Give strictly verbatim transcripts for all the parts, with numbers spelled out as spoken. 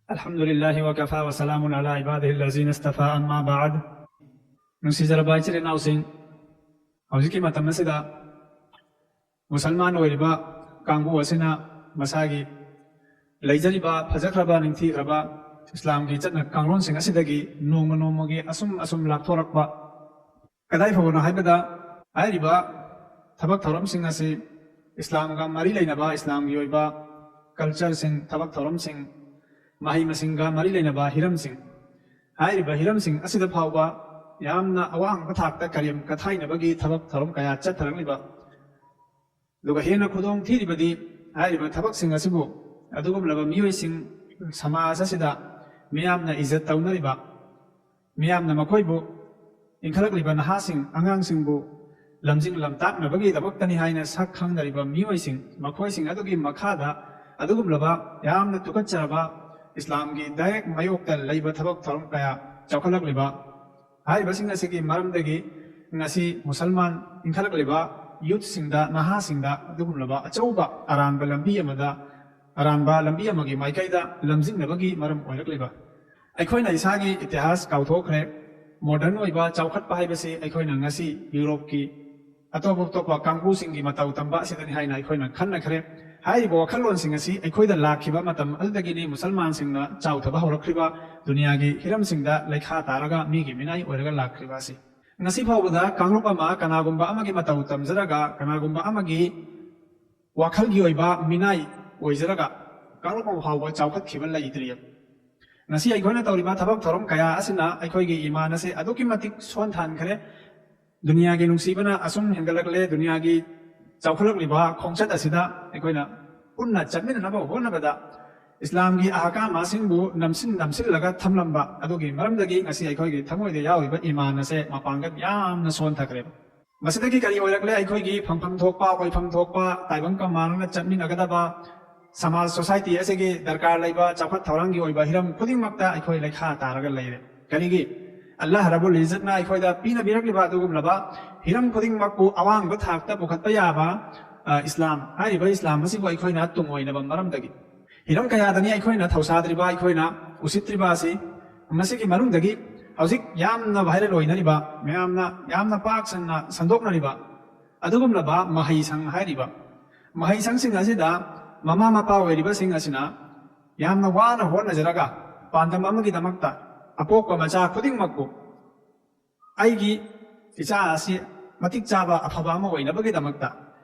الحمد لله وكفى وسلام على عباده الذين اصطفى، أما بعد. ꯅꯨꯡꯁꯤꯖꯔꯕ ꯏꯆꯤꯜ ꯏꯅꯥꯎꯁꯤꯡ, ꯍꯧꯖꯤꯛꯀꯤ ꯃꯇꯝ ꯑꯁꯤꯗ ꯃꯨꯁꯜꯃꯥꯟ ꯑꯣꯏꯔꯤꯕ ꯀꯥꯡꯕꯨ ꯑꯁꯤꯅ ꯃꯁꯥꯒꯤ ꯂꯩꯖꯔꯤꯕ ꯐꯖꯈ꯭ꯔꯕ ꯅꯤꯡꯊꯤꯈ꯭ꯔꯕ ꯏꯁꯂꯥꯝꯒꯤ ꯆꯠꯅ ꯀꯥꯡꯂꯣꯟꯁꯤꯡ ꯑꯁꯤꯗꯒꯤ ꯅꯣꯡꯃ ꯅꯣꯡꯃꯒꯤ ꯑꯁꯨꯝ ꯑꯁꯨꯝ ꯂꯥꯞꯊꯣꯔꯛꯄ, ꯀꯗꯥꯏ ꯐꯥꯎꯕꯅꯣ ꯍꯥꯏꯕꯗ, ꯍꯥꯏꯔꯤꯕ ꯊꯕꯛ ꯊꯧꯔꯝꯁꯤꯡ ꯑꯁꯤ ꯏꯁꯂꯥꯝꯒ ꯃꯔꯤ ꯂꯩꯅꯕ, ꯏꯁꯂꯥꯝꯒꯤ ꯑꯣꯏꯕ ꯀꯜꯆꯔꯁꯤꯡ, ꯊꯕꯛ ꯊꯧꯔꯝꯁꯤꯡ, ꯃꯍꯩ ꯃꯁꯤꯡꯒ ꯃꯔꯤ ꯂꯩꯅꯕ ꯍꯤꯔꯝꯁꯤꯡ, ꯍꯥꯏꯔꯤꯕ ꯍꯤꯔꯝꯁꯤꯡ ꯑꯁꯤꯗ ꯐꯥꯎꯕ ꯌꯥꯝꯅ ꯑꯋꯥꯡꯕ ꯊꯥꯛꯇ ꯀꯔꯦꯝ ꯀꯊꯥꯏꯅꯕꯒꯤ ꯊꯕꯛ ꯊꯧꯔꯝ ꯀꯌꯥ ꯆꯠꯊꯔꯛꯂꯤꯕ, ꯑꯗꯨꯒ ꯍꯦꯟꯅ ꯈꯨꯗꯣꯡ ꯊꯤꯔꯤꯕꯗꯤ, ꯍꯥꯏꯔꯤꯕ ꯊꯕꯛꯁꯤꯡ ꯑꯁꯤꯕꯨ ꯑꯗꯨꯒꯨꯝꯂꯕ ꯃꯤꯑꯣꯏꯁꯤꯡ, ꯁꯃꯥꯖ ꯑꯁꯤꯗ ꯃꯤꯌꯥꯝꯅ ꯏꯖꯠ ꯇꯧꯅꯔꯤꯕ, ꯃꯤꯌꯥꯝꯅ ꯃꯈꯣꯏꯕꯨ ꯏꯟꯈꯠꯂꯛꯂꯤꯕ ꯅꯍꯥꯁꯤꯡ, ꯑꯉꯥꯡꯁꯤꯡꯕꯨ ꯂꯝꯖꯤꯡ ꯂꯝꯇꯥꯛꯅꯕꯒꯤꯗꯃꯛꯇꯅꯤ ꯍꯥꯏꯅ ꯁꯛ ꯈꯪꯅꯔꯤꯕ ꯃꯤꯑꯣꯏꯁꯤꯡ, ꯃꯈꯣꯏꯁꯤꯡ ꯑꯗꯨꯒꯤ ꯃꯈꯥꯗ ꯑꯗꯨꯒꯨꯝꯂꯕ ꯌꯥꯝꯅ ꯇꯨꯀꯠꯆꯔꯕ ꯏꯁꯂꯥꯝꯒꯤ ꯗꯥꯏꯔꯦꯛ ꯃꯥꯌꯣꯛꯇ ꯂꯩꯕ ꯊꯕꯛ ꯊꯧꯔꯝ ꯀꯌꯥ ꯆꯥꯎꯈꯠꯂꯛꯂꯤꯕ, ꯍꯥꯏꯔꯤꯕꯁꯤꯡ ꯑꯁꯤꯒꯤ ꯃꯔꯝꯗꯒꯤ ꯉꯁꯤ ꯃꯨꯁꯜꯃꯥꯟ ꯏꯟꯈꯠꯂꯛꯂꯤꯕ ꯌꯨꯠꯁꯤꯡꯗ, ꯅꯍꯥꯁꯤꯡꯗ ꯑꯗꯨꯒꯨꯝꯂꯕ ꯑꯆꯧꯕ ꯑꯔꯥꯟꯕ ꯂꯝꯕꯤ ꯑꯃꯗ, ꯑꯔꯥꯟꯕ ꯂꯝꯕꯤ ꯑꯃꯒꯤ ꯃꯥꯏꯀꯩꯗ ꯂꯝꯖꯤꯡꯅꯕꯒꯤ ꯃꯔꯝ ꯑꯣꯏꯔꯛꯂꯤꯕ꯫ ꯑꯩꯈꯣꯏꯅ ꯏꯁꯥꯒꯤ ꯏꯇꯤꯍꯥꯁ ꯀꯥꯎꯊꯣꯛꯈ꯭ꯔꯦ꯫ ꯃꯣꯗꯔꯟ ꯑꯣꯏꯕ ꯆꯥꯎꯈꯠꯄ ꯍꯥꯏꯕꯁꯤ ꯑꯩꯈꯣꯏꯅ ꯉꯁꯤ ꯌꯨꯔꯣꯞꯀꯤ ꯑꯇꯣꯞ ꯑꯇꯣꯞꯄ ꯀꯥꯡꯕꯨꯁꯤꯡꯒꯤ ꯃꯇꯧ ꯇꯝꯕ ꯑꯁꯤꯗꯅꯤ ꯍꯥꯏꯅ ꯑꯩꯈꯣꯏꯅ ꯈꯟꯅꯈ꯭ꯔꯦ꯫ ꯍꯥꯏꯔꯤꯕ ꯋꯥꯈꯜꯂꯣꯟꯁꯤꯡ ꯑꯁꯤ ꯑꯩꯈꯣꯏꯗ ꯂꯥꯛꯈꯤꯕ ꯃꯇꯝ ꯑꯗꯨꯗꯒꯤꯅꯤ ꯃꯨꯁꯜꯃꯥꯟꯁꯤꯡꯅ ꯆꯥꯎꯊꯕ ꯍꯧꯔꯛꯈ꯭ꯔꯤꯕ, ꯗꯨꯅꯤꯌꯥꯒꯤ ꯍꯤꯔꯝꯁꯤꯡꯗ ꯂꯩꯈꯥ ꯇꯥꯔꯒ ꯃꯤꯒꯤ ꯃꯤꯅꯥꯏ ꯑꯣꯏꯔꯒ ꯂꯥꯛꯈ꯭ꯔꯤꯕ ꯑꯁꯤ꯫ ꯉꯁꯤ ꯐꯥꯎꯕꯗ ꯀꯥꯡꯂꯨꯞ ꯑꯃ ꯀꯅꯥꯒꯨꯝꯕ ꯑꯃꯒꯤ ꯃꯇꯧ ꯇꯝꯖꯔꯒ, ꯀꯅꯥꯒꯨꯝꯕ ꯑꯃꯒꯤ ꯋꯥꯈꯜꯒꯤ ꯑꯣꯏꯕ ꯃꯤꯅꯥꯏ ꯑꯣꯏꯖꯔꯒ ꯀꯥꯡꯂꯨꯞ ꯑꯃ ꯐꯥꯎꯕ ꯆꯥꯎꯈꯠꯈꯤꯕ ꯂꯩꯇ꯭ꯔꯤ꯫ ꯉꯁꯤ ꯑꯩꯈꯣꯏꯅ ꯇꯧꯔꯤꯕ ꯊꯕꯛ ꯊꯧꯔꯝ ꯀꯌꯥ ꯑꯁꯤꯅ ꯑꯩꯈꯣꯏꯒꯤ ꯏꯃꯥꯟ ꯑꯁꯦ ꯑꯗꯨꯛꯀꯤ ꯃꯇꯤꯛ ꯁꯣꯟꯊꯍꯟꯈ꯭ꯔꯦ꯫ ꯗꯨꯅꯤꯌꯥꯒꯤ ꯅꯨꯡꯁꯤꯕꯅ ꯑꯁꯨꯝ ꯍꯦꯟꯒꯠꯂꯛꯂꯦ꯫ ꯗꯨꯅꯤꯌꯥꯒꯤ ꯆꯥꯎꯈꯠꯂꯛꯂꯤꯕ ꯈꯣꯡꯆꯠ ꯑꯁꯤꯗ ꯑꯩꯈꯣꯏꯅ ꯄꯨꯟꯅ ꯆꯠꯃꯤꯟꯅꯅꯕ ꯍꯣꯠꯅꯕꯗ ꯏꯁꯂꯥꯝꯒꯤ ꯑꯍꯀꯥꯝꯁꯤꯡꯕꯨ ꯅꯝꯁꯤꯟ ꯅꯝꯁꯤꯜꯂꯒ ꯊꯝꯂꯝꯕ ꯑꯗꯨꯒꯤ ꯃꯔꯝꯗꯒꯤ ꯉꯁꯤ ꯑꯩꯈꯣꯏꯒꯤ ꯊꯃꯣꯏꯗ ꯌꯥꯎꯔꯤꯕ ꯏꯃꯥꯟ ꯑꯁꯦ ꯃꯄꯥꯡꯒꯜ ꯌꯥꯝꯅ ꯁꯣꯟꯊꯈ꯭ꯔꯦꯕ꯫ ꯃꯁꯤꯗꯒꯤ ꯀꯔꯤ ꯑꯣꯏꯔꯛꯂꯦ? ꯑꯩꯈꯣꯏꯒꯤ ꯐꯪꯐꯝ ꯊꯣꯛꯄ, ꯑꯣꯏꯐꯝ ꯊꯣꯛꯄ, ꯇꯥꯏꯕꯪ ꯀꯃꯥꯟꯅꯅ ꯆꯠꯃꯤꯟꯅꯒꯗꯕ ꯁꯃꯥꯖ, ꯁꯣꯁꯥꯏꯇꯤ ꯑꯁꯤꯒꯤ ꯗꯔꯀꯥꯔ ꯂꯩꯕ ꯆꯥꯎꯈꯠ ꯊꯧꯔꯥꯡꯒꯤ ꯑꯣꯏꯕ ꯍꯤꯔꯝ ꯈꯨꯗꯤꯡꯃꯛꯇ ꯑꯩꯈꯣꯏ ꯂꯩꯈꯥ ꯇꯥꯔꯒ ꯂꯩꯔꯦ꯫ ꯀꯔꯤꯒꯤ? ꯑꯜꯂꯥꯍ ꯔꯕꯨꯜ ꯏꯖꯠꯅ ꯑꯩꯈꯣꯏꯗ ꯄꯤꯅꯕꯤꯔꯛꯂꯤꯕ ꯑꯗꯨꯒꯨꯝꯂꯕ ꯍꯤꯔꯝ ꯈꯨꯗꯤꯡꯃꯛꯄꯨ ꯑꯋꯥꯡꯕ ꯊꯥꯛꯇ ꯄꯨꯈꯠꯄ ꯌꯥꯕ, ꯑ, ꯏꯁꯂꯥꯝ, ꯍꯥꯏꯔꯤꯕ ꯏꯁꯂꯥꯝ ꯑꯁꯤꯕꯨ ꯑꯩꯈꯣꯏꯅ ꯇꯨꯡꯑꯣꯏꯅꯕ ꯃꯔꯝꯗꯒꯤ꯫ ꯍꯤꯔꯝ ꯀꯌꯥꯗꯅꯤ ꯑꯩꯈꯣꯏꯅ ꯊꯧꯁꯥꯗ꯭ꯔꯤꯕ, ꯑꯩꯈꯣꯏꯅ ꯎꯁꯤꯠꯇ꯭ꯔꯤꯕ ꯑꯁꯤ꯫ ꯃꯁꯤꯒꯤ ꯃꯅꯨꯡꯗꯒꯤ ꯍꯧꯖꯤꯛ ꯌꯥꯝꯅ viral ꯑꯣꯏꯅꯔꯤꯕ, ꯃꯌꯥꯝꯅ ꯌꯥꯝꯅ ꯄꯥꯛ ꯁꯟꯅ ꯁꯟꯗꯣꯛꯅꯔꯤꯕ ꯑꯗꯨꯒꯨꯝꯂꯕ ꯃꯍꯩꯁꯪ ꯍꯥꯏꯔꯤꯕ ꯃꯍꯩꯁꯪꯁꯤꯡ ꯑꯁꯤꯗ ꯃꯃꯥ ꯃꯄꯥ ꯑꯣꯏꯔꯤꯕꯁꯤꯡ ꯑꯁꯤꯅ ꯌꯥꯝꯅ ꯋꯥꯅ ꯍꯣꯠꯅꯖꯔꯒ ꯄꯥꯟꯗꯝ ꯑꯃꯒꯤꯗꯃꯛꯇ ꯑꯄꯣꯛꯄ ꯃꯆꯥ ꯈꯨꯗꯤꯡꯃꯛꯄꯨ ꯑꯩꯒꯤ ꯏꯆꯥ ꯑꯁꯤ ꯃꯇꯤꯛ ꯆꯥꯕ ꯑꯐꯕ ꯑꯃ ꯑꯣꯏꯅꯕꯒꯤꯗꯃꯛꯇ,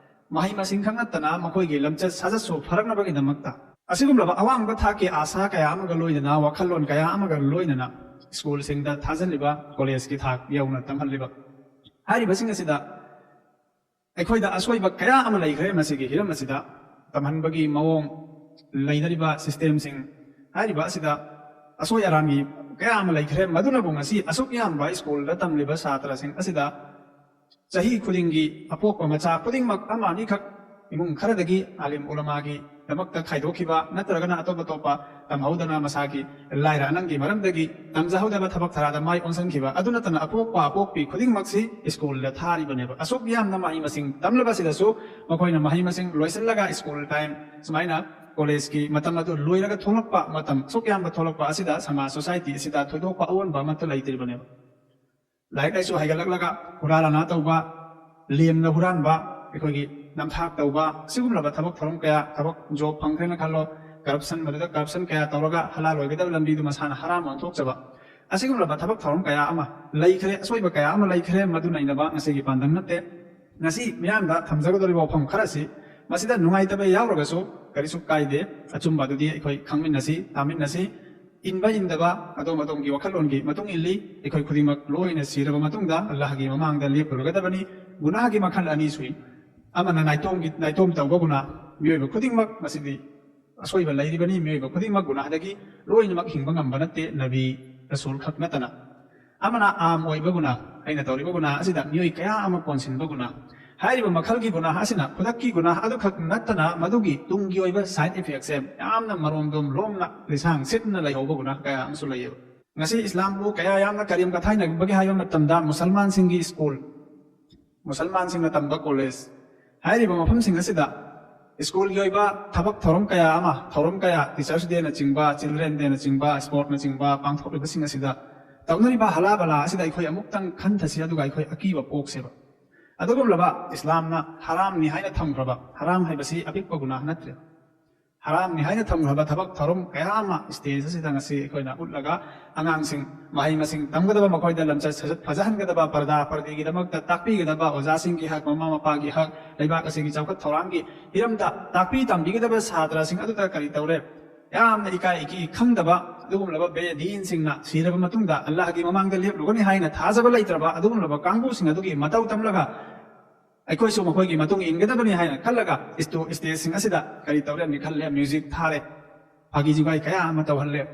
ꯃꯍꯩ ꯃꯁꯤꯡ ꯈꯛ ꯅꯠꯇꯅ ꯃꯈꯣꯏꯒꯤ ꯂꯝꯆꯠ ꯁꯥꯖꯠꯁꯨ ꯐꯔꯛꯅꯕꯒꯤꯗꯃꯛꯇ, ꯑꯁꯤꯒꯨꯝꯂꯕ ꯑꯋꯥꯡꯕ ꯊꯥꯛꯀꯤ ꯑꯥꯁꯥ ꯀꯌꯥ ꯑꯃꯒ ꯂꯣꯏꯅꯅ, ꯋꯥꯈꯜꯂꯣꯟ ꯀꯌꯥ ꯑꯃꯒ ꯂꯣꯏꯅꯅ ꯁ꯭ꯀꯨꯜꯁꯤꯡꯗ ꯊꯥꯖꯤꯜꯂꯤꯕ, ꯀꯣꯂꯦꯖꯀꯤ ꯊꯥꯛ ꯌꯧꯅ ꯇꯝꯍꯜꯂꯤꯕ ꯍꯥꯏꯔꯤꯕꯁꯤꯡ ꯑꯁꯤꯗ ꯑꯩꯈꯣꯏꯗ ꯑꯁꯣꯏꯕ ꯀꯌꯥ ꯑꯃ ꯂꯩꯈ꯭ꯔꯦ꯫ ꯃꯁꯤꯒꯤ ꯍꯤꯔꯝ ꯑꯁꯤꯗ ꯇꯝꯍꯟꯕꯒꯤ ꯃꯑꯣꯡ, ꯂꯩꯅꯔꯤꯕ systemꯁꯤꯡ ꯍꯥꯏꯔꯤꯕ ꯑꯁꯤꯗ ꯑꯁꯣꯏ ꯑꯔꯥꯟꯒꯤ ꯀꯌꯥ ꯑꯃ ꯂꯩꯈ꯭ꯔꯦ꯫ ꯃꯗꯨꯅꯕꯨ ꯉꯁꯤ ꯑꯁꯨꯛ ꯌꯥꯝꯕ ꯁ꯭ꯀꯨꯜꯗ ꯇꯝꯂꯤꯕ ꯁꯥꯇ꯭ꯔꯁꯤꯡ ꯑꯁꯤꯗ ꯆꯍꯤ ꯈꯨꯗꯤꯡꯒꯤ ꯑꯄꯣꯛꯄ ꯃꯆꯥ ꯈꯨꯗꯤꯡꯃꯛ ꯑꯃ ꯑꯅꯤꯈꯛ ꯏꯃꯨꯡ ꯈꯔꯗꯒꯤ ꯑꯥꯂꯤꯝ ꯎꯂꯃꯥꯒꯤ ꯗꯃꯛꯇ ꯈꯥꯏꯗꯣꯛꯈꯤꯕ ꯅꯠꯇ꯭ꯔꯒꯅ ꯑꯇꯣꯞ ꯑꯇꯣꯞꯄ ꯇꯝꯍꯧꯗꯅ ꯃꯁꯥꯒꯤ ꯂꯥꯏꯔ ꯑꯅꯪꯒꯤ ꯃꯔꯝꯗꯒꯤ ꯇꯝꯖꯍꯧꯗꯕ ꯊꯕꯛ ꯊꯔꯥꯗ ꯃꯥꯏ ꯑꯣꯟꯁꯤꯟꯈꯤꯕ꯫ ꯑꯗꯨ ꯅꯠꯇꯅ ꯑꯄꯣꯛꯄ ꯑꯄꯣꯛꯄꯤ ꯈꯨꯗꯤꯡꯃꯛꯁꯤ ꯁ꯭ꯀꯨꯜꯗ ꯊꯥꯔꯤꯕꯅꯦꯕ꯫ ꯑꯁꯨꯛ ꯌꯥꯝꯅ ꯃꯍꯩ ꯃꯁꯤꯡ ꯇꯝꯂꯕꯁꯤꯗꯁꯨ ꯃꯈꯣꯏꯅ ꯃꯍꯩ ꯃꯁꯤꯡ ꯂꯣꯏꯁꯤꯜꯂꯒ ꯁ꯭ꯀꯨꯜ ꯇꯥꯏꯝ ꯁꯨꯃꯥꯏꯅ ꯀꯣꯂꯦꯖꯀꯤ ꯃꯇꯝ ꯑꯗꯨ ꯂꯣꯏꯔꯒ ꯊꯣꯛꯂꯛꯄ ꯃꯇꯝ ꯑꯁꯨꯛ ꯌꯥꯝꯕ ꯊꯣꯛꯂꯛꯄ ꯑꯁꯤꯗ ꯁꯃꯥꯖ society ꯑꯁꯤꯗ ꯊꯣꯏꯗꯣꯛꯄ ꯑꯑꯣꯟꯕ ꯑꯃꯠꯇ ꯂꯩꯇ꯭ꯔꯤꯕꯅꯦꯕ꯫ ꯂꯥꯏꯔꯤꯛ ꯂꯥꯏꯁꯨ ꯍꯩꯒꯠꯂꯛꯂꯒ ꯍꯨꯔꯥꯟ ꯂꯥꯟꯅ ꯇꯧꯕ, ꯂꯦꯝꯅ ꯍꯨꯔꯥꯟꯕ, ꯑꯩꯈꯣꯏꯒꯤ ꯅꯝꯊꯥꯛ ꯇꯧꯕ, ꯁꯤꯒꯨꯝꯂꯕ ꯊꯕꯛ ꯊꯧꯔꯝ ꯀꯌꯥ, ꯊꯕꯛ job ꯐꯪꯈ꯭ꯔꯦꯅ ꯈꯜꯂꯣ, corruption, ꯃꯗꯨꯗ corruption ꯀꯌꯥ ꯇꯧꯔꯒ ꯍꯂꯥꯜ ꯑꯣꯏꯒꯗꯕ ꯂꯝꯕꯤꯗꯨ ꯃꯁꯥꯅ ꯍꯔꯥꯝ ꯑꯣꯟꯊꯣꯛꯆꯕ, ꯑꯁꯤꯒꯨꯝꯂꯕ ꯊꯕꯛ ꯊꯧꯔꯝ ꯀꯌꯥ ꯑꯃ ꯂꯩꯈ꯭ꯔꯦ, ꯑꯁꯣꯏꯕ ꯀꯌꯥ ꯑꯃ ꯂꯩꯈ꯭ꯔꯦ꯫ ꯃꯗꯨ ꯅꯩꯅꯕ ꯉꯁꯤꯒꯤ ꯄꯥꯟꯗꯝ ꯅꯠꯇꯦ꯫ ꯉꯁꯤ ꯃꯤꯌꯥꯝꯗ ꯊꯝꯖꯒꯗꯧꯔꯤꯕ ꯋꯥꯐꯝ ꯈꯔꯁꯤ, ꯃꯁꯤꯗ ꯅꯨꯡꯉꯥꯏꯇꯕ ꯌꯥꯎꯔꯒꯁꯨ ꯀꯔꯤꯁꯨ ꯀꯥꯏꯗꯦ, ꯑꯆꯨꯝꯕ ꯑꯗꯨꯗꯤ ꯑꯩꯈꯣꯏ ꯈꯪꯃꯤꯟꯅꯁꯤ, ꯇꯥꯃꯤꯟꯅꯁꯤ꯫ ꯏꯟꯕ ꯏꯟꯗꯕ ꯑꯗꯣꯝ ꯑꯗꯣꯝꯒꯤ ꯋꯥꯈꯜꯂꯣꯟꯒꯤ ꯃꯇꯨꯡ ꯏꯜꯂꯤ꯫ ꯑꯩꯈꯣꯏ ꯈꯨꯗꯤꯡꯃꯛ ꯂꯣꯏꯅ ꯁꯤꯔꯕ ꯃꯇꯨꯡꯗ ꯑꯜꯂꯥꯍꯒꯤ ꯃꯃꯥꯡꯗ ꯂꯦꯞꯂꯨꯔꯒꯗꯕꯅꯤ꯫ ꯒꯨꯅꯥꯍꯒꯤ ꯃꯈꯜ ꯑꯅꯤ ꯁꯨꯏ꯫ ꯑꯃꯅ ꯅꯥꯏꯇꯣꯝꯒꯤ, ꯅꯥꯏꯇꯣꯝ ꯇꯧꯕ ꯒꯨꯅꯥ, ꯃꯤꯑꯣꯏꯕ ꯈꯨꯗꯤꯡꯃꯛ ꯃꯁꯤꯗꯤ ꯑꯁꯣꯏꯕ ꯂꯩꯔꯤꯕꯅꯤ, ꯃꯤꯑꯣꯏꯕ ꯈꯨꯗꯤꯡꯃꯛ ꯒꯨꯅꯥꯍꯗꯒꯤ ꯂꯣꯏꯅꯃꯛ ꯍꯤꯡꯕ ꯉꯝꯕ ꯅꯠꯇꯦ, ꯅꯕꯤ, ꯔꯁꯨꯜ ꯈꯛ ꯅꯠꯇꯅ꯫ ꯑꯃꯅ ꯑꯥꯝ ꯑꯣꯏꯕ ꯒꯨꯅꯥ, ꯑꯩꯅ ꯇꯧꯔꯤꯕ ꯒꯨꯅꯥ ꯑꯁꯤꯗ ꯃꯤꯑꯣꯏ ꯀꯌꯥ ꯑꯃ ꯀꯣꯟꯁꯤꯟꯕ ꯒꯨꯅꯥ꯫ ꯍꯥꯏꯔꯤꯕ ꯃꯈꯜꯒꯤ ꯒꯨꯅꯥ ꯑꯁꯤꯅ ꯈꯨꯗꯛꯀꯤ ꯒꯨꯅꯥ ꯑꯗꯨꯈꯛ ꯅꯠꯇꯅ ꯃꯗꯨꯒꯤ ꯇꯨꯡꯒꯤ ꯑꯣꯏꯕ side effectꯁꯦ ꯌꯥꯝꯅ ꯃꯔꯣꯝꯗꯣꯝ ꯂꯣꯝꯅ ꯂꯤꯁꯥꯡ ꯁꯤꯠꯅ ꯂꯩꯍꯧꯕ ꯒꯨꯅꯥ ꯀꯌꯥ ꯑꯃꯁꯨ ꯂꯩꯌꯦꯕ꯫ ꯉꯁꯤ ꯏꯁꯂꯥꯝꯕꯨ ꯀꯌꯥ ꯌꯥꯝꯅ ꯀꯔꯦꯝ ꯀꯊꯥꯏꯅꯕꯒꯦ ꯍꯥꯏꯕ ꯃꯇꯝꯗ ꯃꯨꯁꯜꯃꯥꯟꯁꯤꯡꯒꯤ ꯁ꯭ꯀꯨꯜ, ꯃꯨꯁꯜꯃꯥꯟꯁꯤꯡꯅ ꯇꯝꯕ ꯀꯣꯂꯦꯖ ꯍꯥꯏꯔꯤꯕ ꯃꯐꯝꯁꯤꯡ ꯑꯁꯤꯗ ꯁ꯭ꯀꯨꯜꯒꯤ ꯑꯣꯏꯕ ꯊꯕꯛ ꯊꯧꯔꯝ ꯀꯌꯥ ꯑꯃ, ꯊꯧꯔꯝ ꯀꯌꯥ, Teachers' Day ꯅꯆꯤꯡꯕ, Children Day ꯅꯆꯤꯡꯕ, Sports ꯅꯆꯤꯡꯕ ꯄꯥꯡꯊꯣꯛꯂꯤꯕꯁꯤꯡ ꯑꯁꯤꯗ ꯇꯧꯅꯔꯤꯕ ꯍꯂꯥ ꯕꯂꯥ ꯑꯁꯤꯗ ꯑꯩꯈꯣꯏ ꯑꯃꯨꯛꯇꯪ ꯈꯟꯊꯁꯤ, ꯑꯗꯨꯒ ꯑꯩꯈꯣꯏ ꯑꯀꯤꯕ ꯄꯣꯛꯁꯦꯕ꯫ ꯑꯗꯨꯒꯨꯝꯂꯕ ꯏꯁꯂꯥꯝꯅ ꯍꯔꯥꯝꯅꯤ ꯍꯥꯏꯅ ꯊꯝꯈ꯭ꯔꯕ, ꯍꯔꯥꯝ ꯍꯥꯏꯕꯁꯤ ꯑꯄꯤꯛꯄ ꯒꯨꯅꯥꯍ ꯅꯠꯇ꯭ꯔꯦ, ꯍꯔꯥꯝꯅꯤ ꯍꯥꯏꯅ ꯊꯝꯈ꯭ꯔꯕ ꯊꯕꯛ ꯊꯧꯔꯝ ꯀꯌꯥ ꯑꯃ stage ꯑꯁꯤꯗ ꯉꯁꯤ ꯑꯩꯈꯣꯏꯅ ꯎꯠꯂꯒ, ꯑꯉꯥꯡꯁꯤꯡ, ꯃꯍꯩ ꯃꯁꯤꯡ ꯇꯝꯒꯗꯕ, ꯃꯈꯣꯏꯗ ꯂꯝꯆꯠ ꯁꯥꯖꯠ ꯐꯖꯍꯟꯒꯗꯕ, ꯄꯔꯗꯥ ꯄꯔꯗꯤꯒꯤꯗꯃꯛꯇ ꯇꯥꯛꯄꯤꯒꯗꯕ, ꯑꯣꯖꯥꯁꯤꯡꯒꯤ ꯍꯛ, ꯃꯃꯥ ꯃꯄꯥꯒꯤ ꯍꯛ, ꯂꯩꯕꯥꯛ ꯑꯁꯤꯒꯤ ꯆꯥꯎꯈꯠ ꯊꯧꯔꯥꯡꯒꯤ ꯍꯤꯔꯝꯗ ꯇꯥꯛꯄꯤ ꯇꯝꯕꯤꯒꯗꯕ ꯁꯥꯇ꯭ꯔꯁꯤꯡ ꯑꯗꯨꯗ ꯀꯔꯤ ꯇꯧꯔꯦ? ꯌꯥꯝꯅ ꯏꯀꯥꯏ ꯏꯀꯤ ꯈꯪꯗꯕ ꯑꯗꯨꯒꯨꯝꯂꯕ ꯕꯦꯗꯤꯟꯁꯤꯡꯅ ꯁꯤꯔꯕ ꯃꯇꯨꯡꯗ ꯑꯜꯂꯥꯍꯒꯤ ꯃꯃꯥꯡꯗ ꯂꯦꯞꯂꯨꯒꯅꯤ ꯍꯥꯏꯅ ꯊꯥꯖꯕ ꯂꯩꯇ꯭ꯔꯕ ꯑꯗꯨꯒꯨꯝꯂꯕ ꯀꯥꯡꯕꯨꯁꯤꯡ ꯑꯗꯨꯒꯤ ꯃꯇꯧ ꯇꯝꯂꯒ, ꯑꯩꯈꯣꯏꯁꯨ ꯃꯈꯣꯏꯒꯤ ꯃꯇꯨꯡ ꯏꯟꯒꯗꯕꯅꯤ ꯍꯥꯏꯅ ꯈꯜꯂꯒ ꯏꯁꯇꯨ-, stageꯁꯤꯡ ꯑꯁꯤꯗ ꯀꯔꯤ ꯇꯧꯔꯦ? ꯃꯤꯈꯜꯂꯦ, music ꯊꯥꯔꯦ, ꯐꯥꯒꯤ ꯖꯨꯒꯥꯏ ꯀꯌꯥ ꯑꯃ ꯇꯧꯍꯜꯂꯦ꯫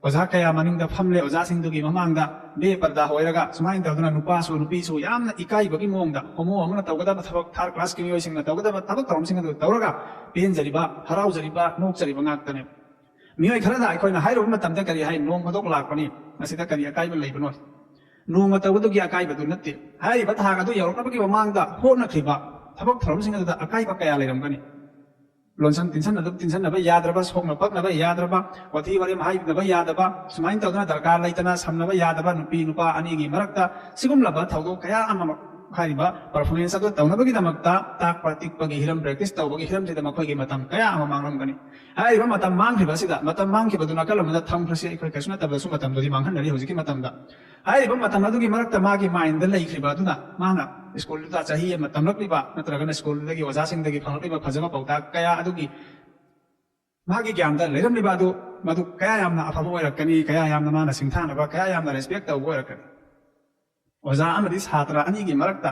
ꯑꯣꯖꯥ ꯀꯌꯥ ꯃꯅꯤꯡꯗ ꯐꯝꯂꯦ, ꯑꯣꯖꯥꯁꯤꯡꯗꯨꯒꯤ ꯃꯃꯥꯡꯗ ꯕꯦꯄꯔꯗꯥ ꯑꯣꯏꯔꯒ ꯁꯨꯃꯥꯏꯅ ꯇꯧꯗꯅ ꯅꯨꯄꯥꯁꯨ ꯅꯨꯄꯤꯁꯨ ꯌꯥꯝꯅ ꯏꯀꯥꯏꯕꯒꯤ ꯃꯑꯣꯡꯗ homo ꯑꯃꯅ ꯇꯧꯒꯗꯕ ꯊꯕꯛ, third classꯀꯤ ꯃꯤꯑꯣꯏꯁꯤꯡꯅ ꯇꯧꯒꯗꯕ ꯊꯕꯛ ꯊꯧꯔꯝꯁꯤꯡ ꯑꯗꯨ ꯇꯧꯔꯒ ꯄꯦꯟꯖꯔꯤꯕ, ꯍꯔꯥꯎꯖꯔꯤꯕ, ꯅꯣꯛꯆꯔꯤꯕ ꯉꯥꯛꯇꯅꯦ꯫ ꯃꯤꯑꯣꯏ ꯈꯔꯗ ꯑꯩꯈꯣꯏꯅ ꯍꯥꯏꯔꯨꯕ ꯃꯇꯝꯗ ꯀꯔꯤ ꯍꯥꯏ? ꯅꯣꯡ ꯐꯥꯗꯣꯛ ꯂꯥꯛꯄꯅꯤ, ꯃꯁꯤꯗ ꯀꯔꯤ ꯑꯀꯥꯏꯕ ꯂꯩꯕꯅꯣ? ꯅꯣꯡꯃ ꯇꯧꯕꯗꯨꯒꯤ ꯑꯀꯥꯏꯕꯗꯨ ꯅꯠꯇꯦ꯫ ꯍꯥꯏꯔꯤꯕ ꯊꯥꯛ ꯑꯗꯨ ꯌꯧꯔꯛꯅꯕꯒꯤ ꯃꯃꯥꯡꯗ ꯍꯣꯠꯅꯈ꯭ꯔꯤꯕ ꯊꯕꯛ ꯊꯧꯔꯝꯁꯤꯡ ꯑꯗꯨꯗ ꯑꯀꯥꯏꯕ ꯀꯌꯥ ꯂꯩꯔꯝꯒꯅꯤ꯫ ꯂꯣꯟꯁꯪ ꯇꯤꯟꯁꯟꯅꯗꯕ, ꯇꯤꯟꯁꯟꯅꯕ ꯌꯥꯗ꯭ꯔꯕ, ꯁꯣꯛꯅ ꯄꯛꯅꯕ ꯌꯥꯗ꯭ꯔꯕ, ꯋꯥꯊꯤ ꯋꯥꯔꯦꯝ ꯍꯥꯏꯅꯕ ꯌꯥꯗꯕ, ꯁꯨꯃꯥꯏꯅ ꯇꯧꯗꯅ ꯗꯔꯀꯥꯔ ꯂꯩꯇꯅ ꯁꯝꯅꯕ ꯌꯥꯗꯕ, ꯅꯨꯄꯤ ꯅꯨꯄꯥ ꯑꯅꯤꯒꯤ ꯃꯔꯛꯇ ꯁꯤꯒꯨꯝꯂꯕ ꯊꯧꯗꯣꯛ ꯀꯌꯥ ꯑꯃ ꯍꯥꯏꯔꯤꯕ performance ꯑꯗꯨ ꯇꯧꯅꯕꯒꯤꯗꯃꯛꯇ ꯇꯥꯛꯄ ꯇꯤꯛꯄꯒꯤ ꯍꯤꯔꯝ, practice ꯇꯧꯕꯒꯤ ꯍꯤꯔꯝꯁꯤꯗ ꯃꯈꯣꯏꯒꯤ ꯃꯇꯝ ꯀꯌꯥ ꯑꯃ ꯃꯥꯡꯂꯝꯒꯅꯤ꯫ ꯍꯥꯏꯔꯤꯕ ꯃꯇꯝ ꯃꯥꯡꯈꯤꯕ ꯑꯁꯤꯗ, ꯃꯇꯝ ꯃꯥꯡꯈꯤꯕꯗꯨ ꯅꯥꯀꯜ ꯑꯃꯗ ꯊꯝꯈ꯭ꯔꯁꯤ, ꯑꯩꯈꯣꯏ ꯀꯩꯁꯨ ꯅꯠꯇꯕꯗꯁꯨ ꯃꯇꯝꯗꯨꯗꯤ ꯃꯥꯡꯍꯟꯅꯔꯤ ꯍꯧꯖꯤꯛꯀꯤ ꯃꯇꯝꯗ꯫ ꯍꯥꯏꯔꯤꯕ ꯃꯇꯝ ꯑꯗꯨꯒꯤ ꯃꯔꯛꯇ ꯃꯥꯒꯤ mindꯗ ꯂꯩꯈ꯭ꯔꯤꯕ ꯑꯗꯨꯅ ꯃꯥꯅ ꯁ꯭ꯀꯨꯜꯗꯨꯗ ꯆꯍꯤ ꯑꯃ ꯇꯝꯂꯛꯂꯤꯕ ꯅꯠꯇ꯭ꯔꯒꯅ ꯁ꯭ꯀꯨꯜꯗꯨꯗꯒꯤ ꯑꯣꯖꯥꯁꯤꯡꯗꯒꯤ ꯐꯪꯂꯛꯂꯤꯕ ꯐꯖꯕ ꯄꯥꯎꯇꯥꯛ ꯀꯌꯥ ꯑꯗꯨꯒꯤ ꯃꯥꯒꯤ ꯒ꯭ꯌꯥꯟꯗ ꯂꯩꯔꯝꯂꯤꯕ ꯑꯗꯨ ꯃꯗꯨ ꯀꯌꯥ ꯌꯥꯝꯅ ꯑꯐꯕ ꯑꯣꯏꯔꯛꯀꯅꯤ, ꯀꯌꯥ ꯌꯥꯝꯅ ꯃꯥꯅ ꯁꯤꯡꯊꯥꯅꯕ, ꯀꯌꯥ ꯌꯥꯝꯅ respect ꯇꯧꯕ ꯑꯣꯏꯔꯛꯀꯅꯤ꯫ ꯑꯣꯖꯥ ꯑꯃꯗꯤ ꯁꯥꯇ꯭ꯔ ꯑꯅꯤꯒꯤ ꯃꯔꯛꯇ,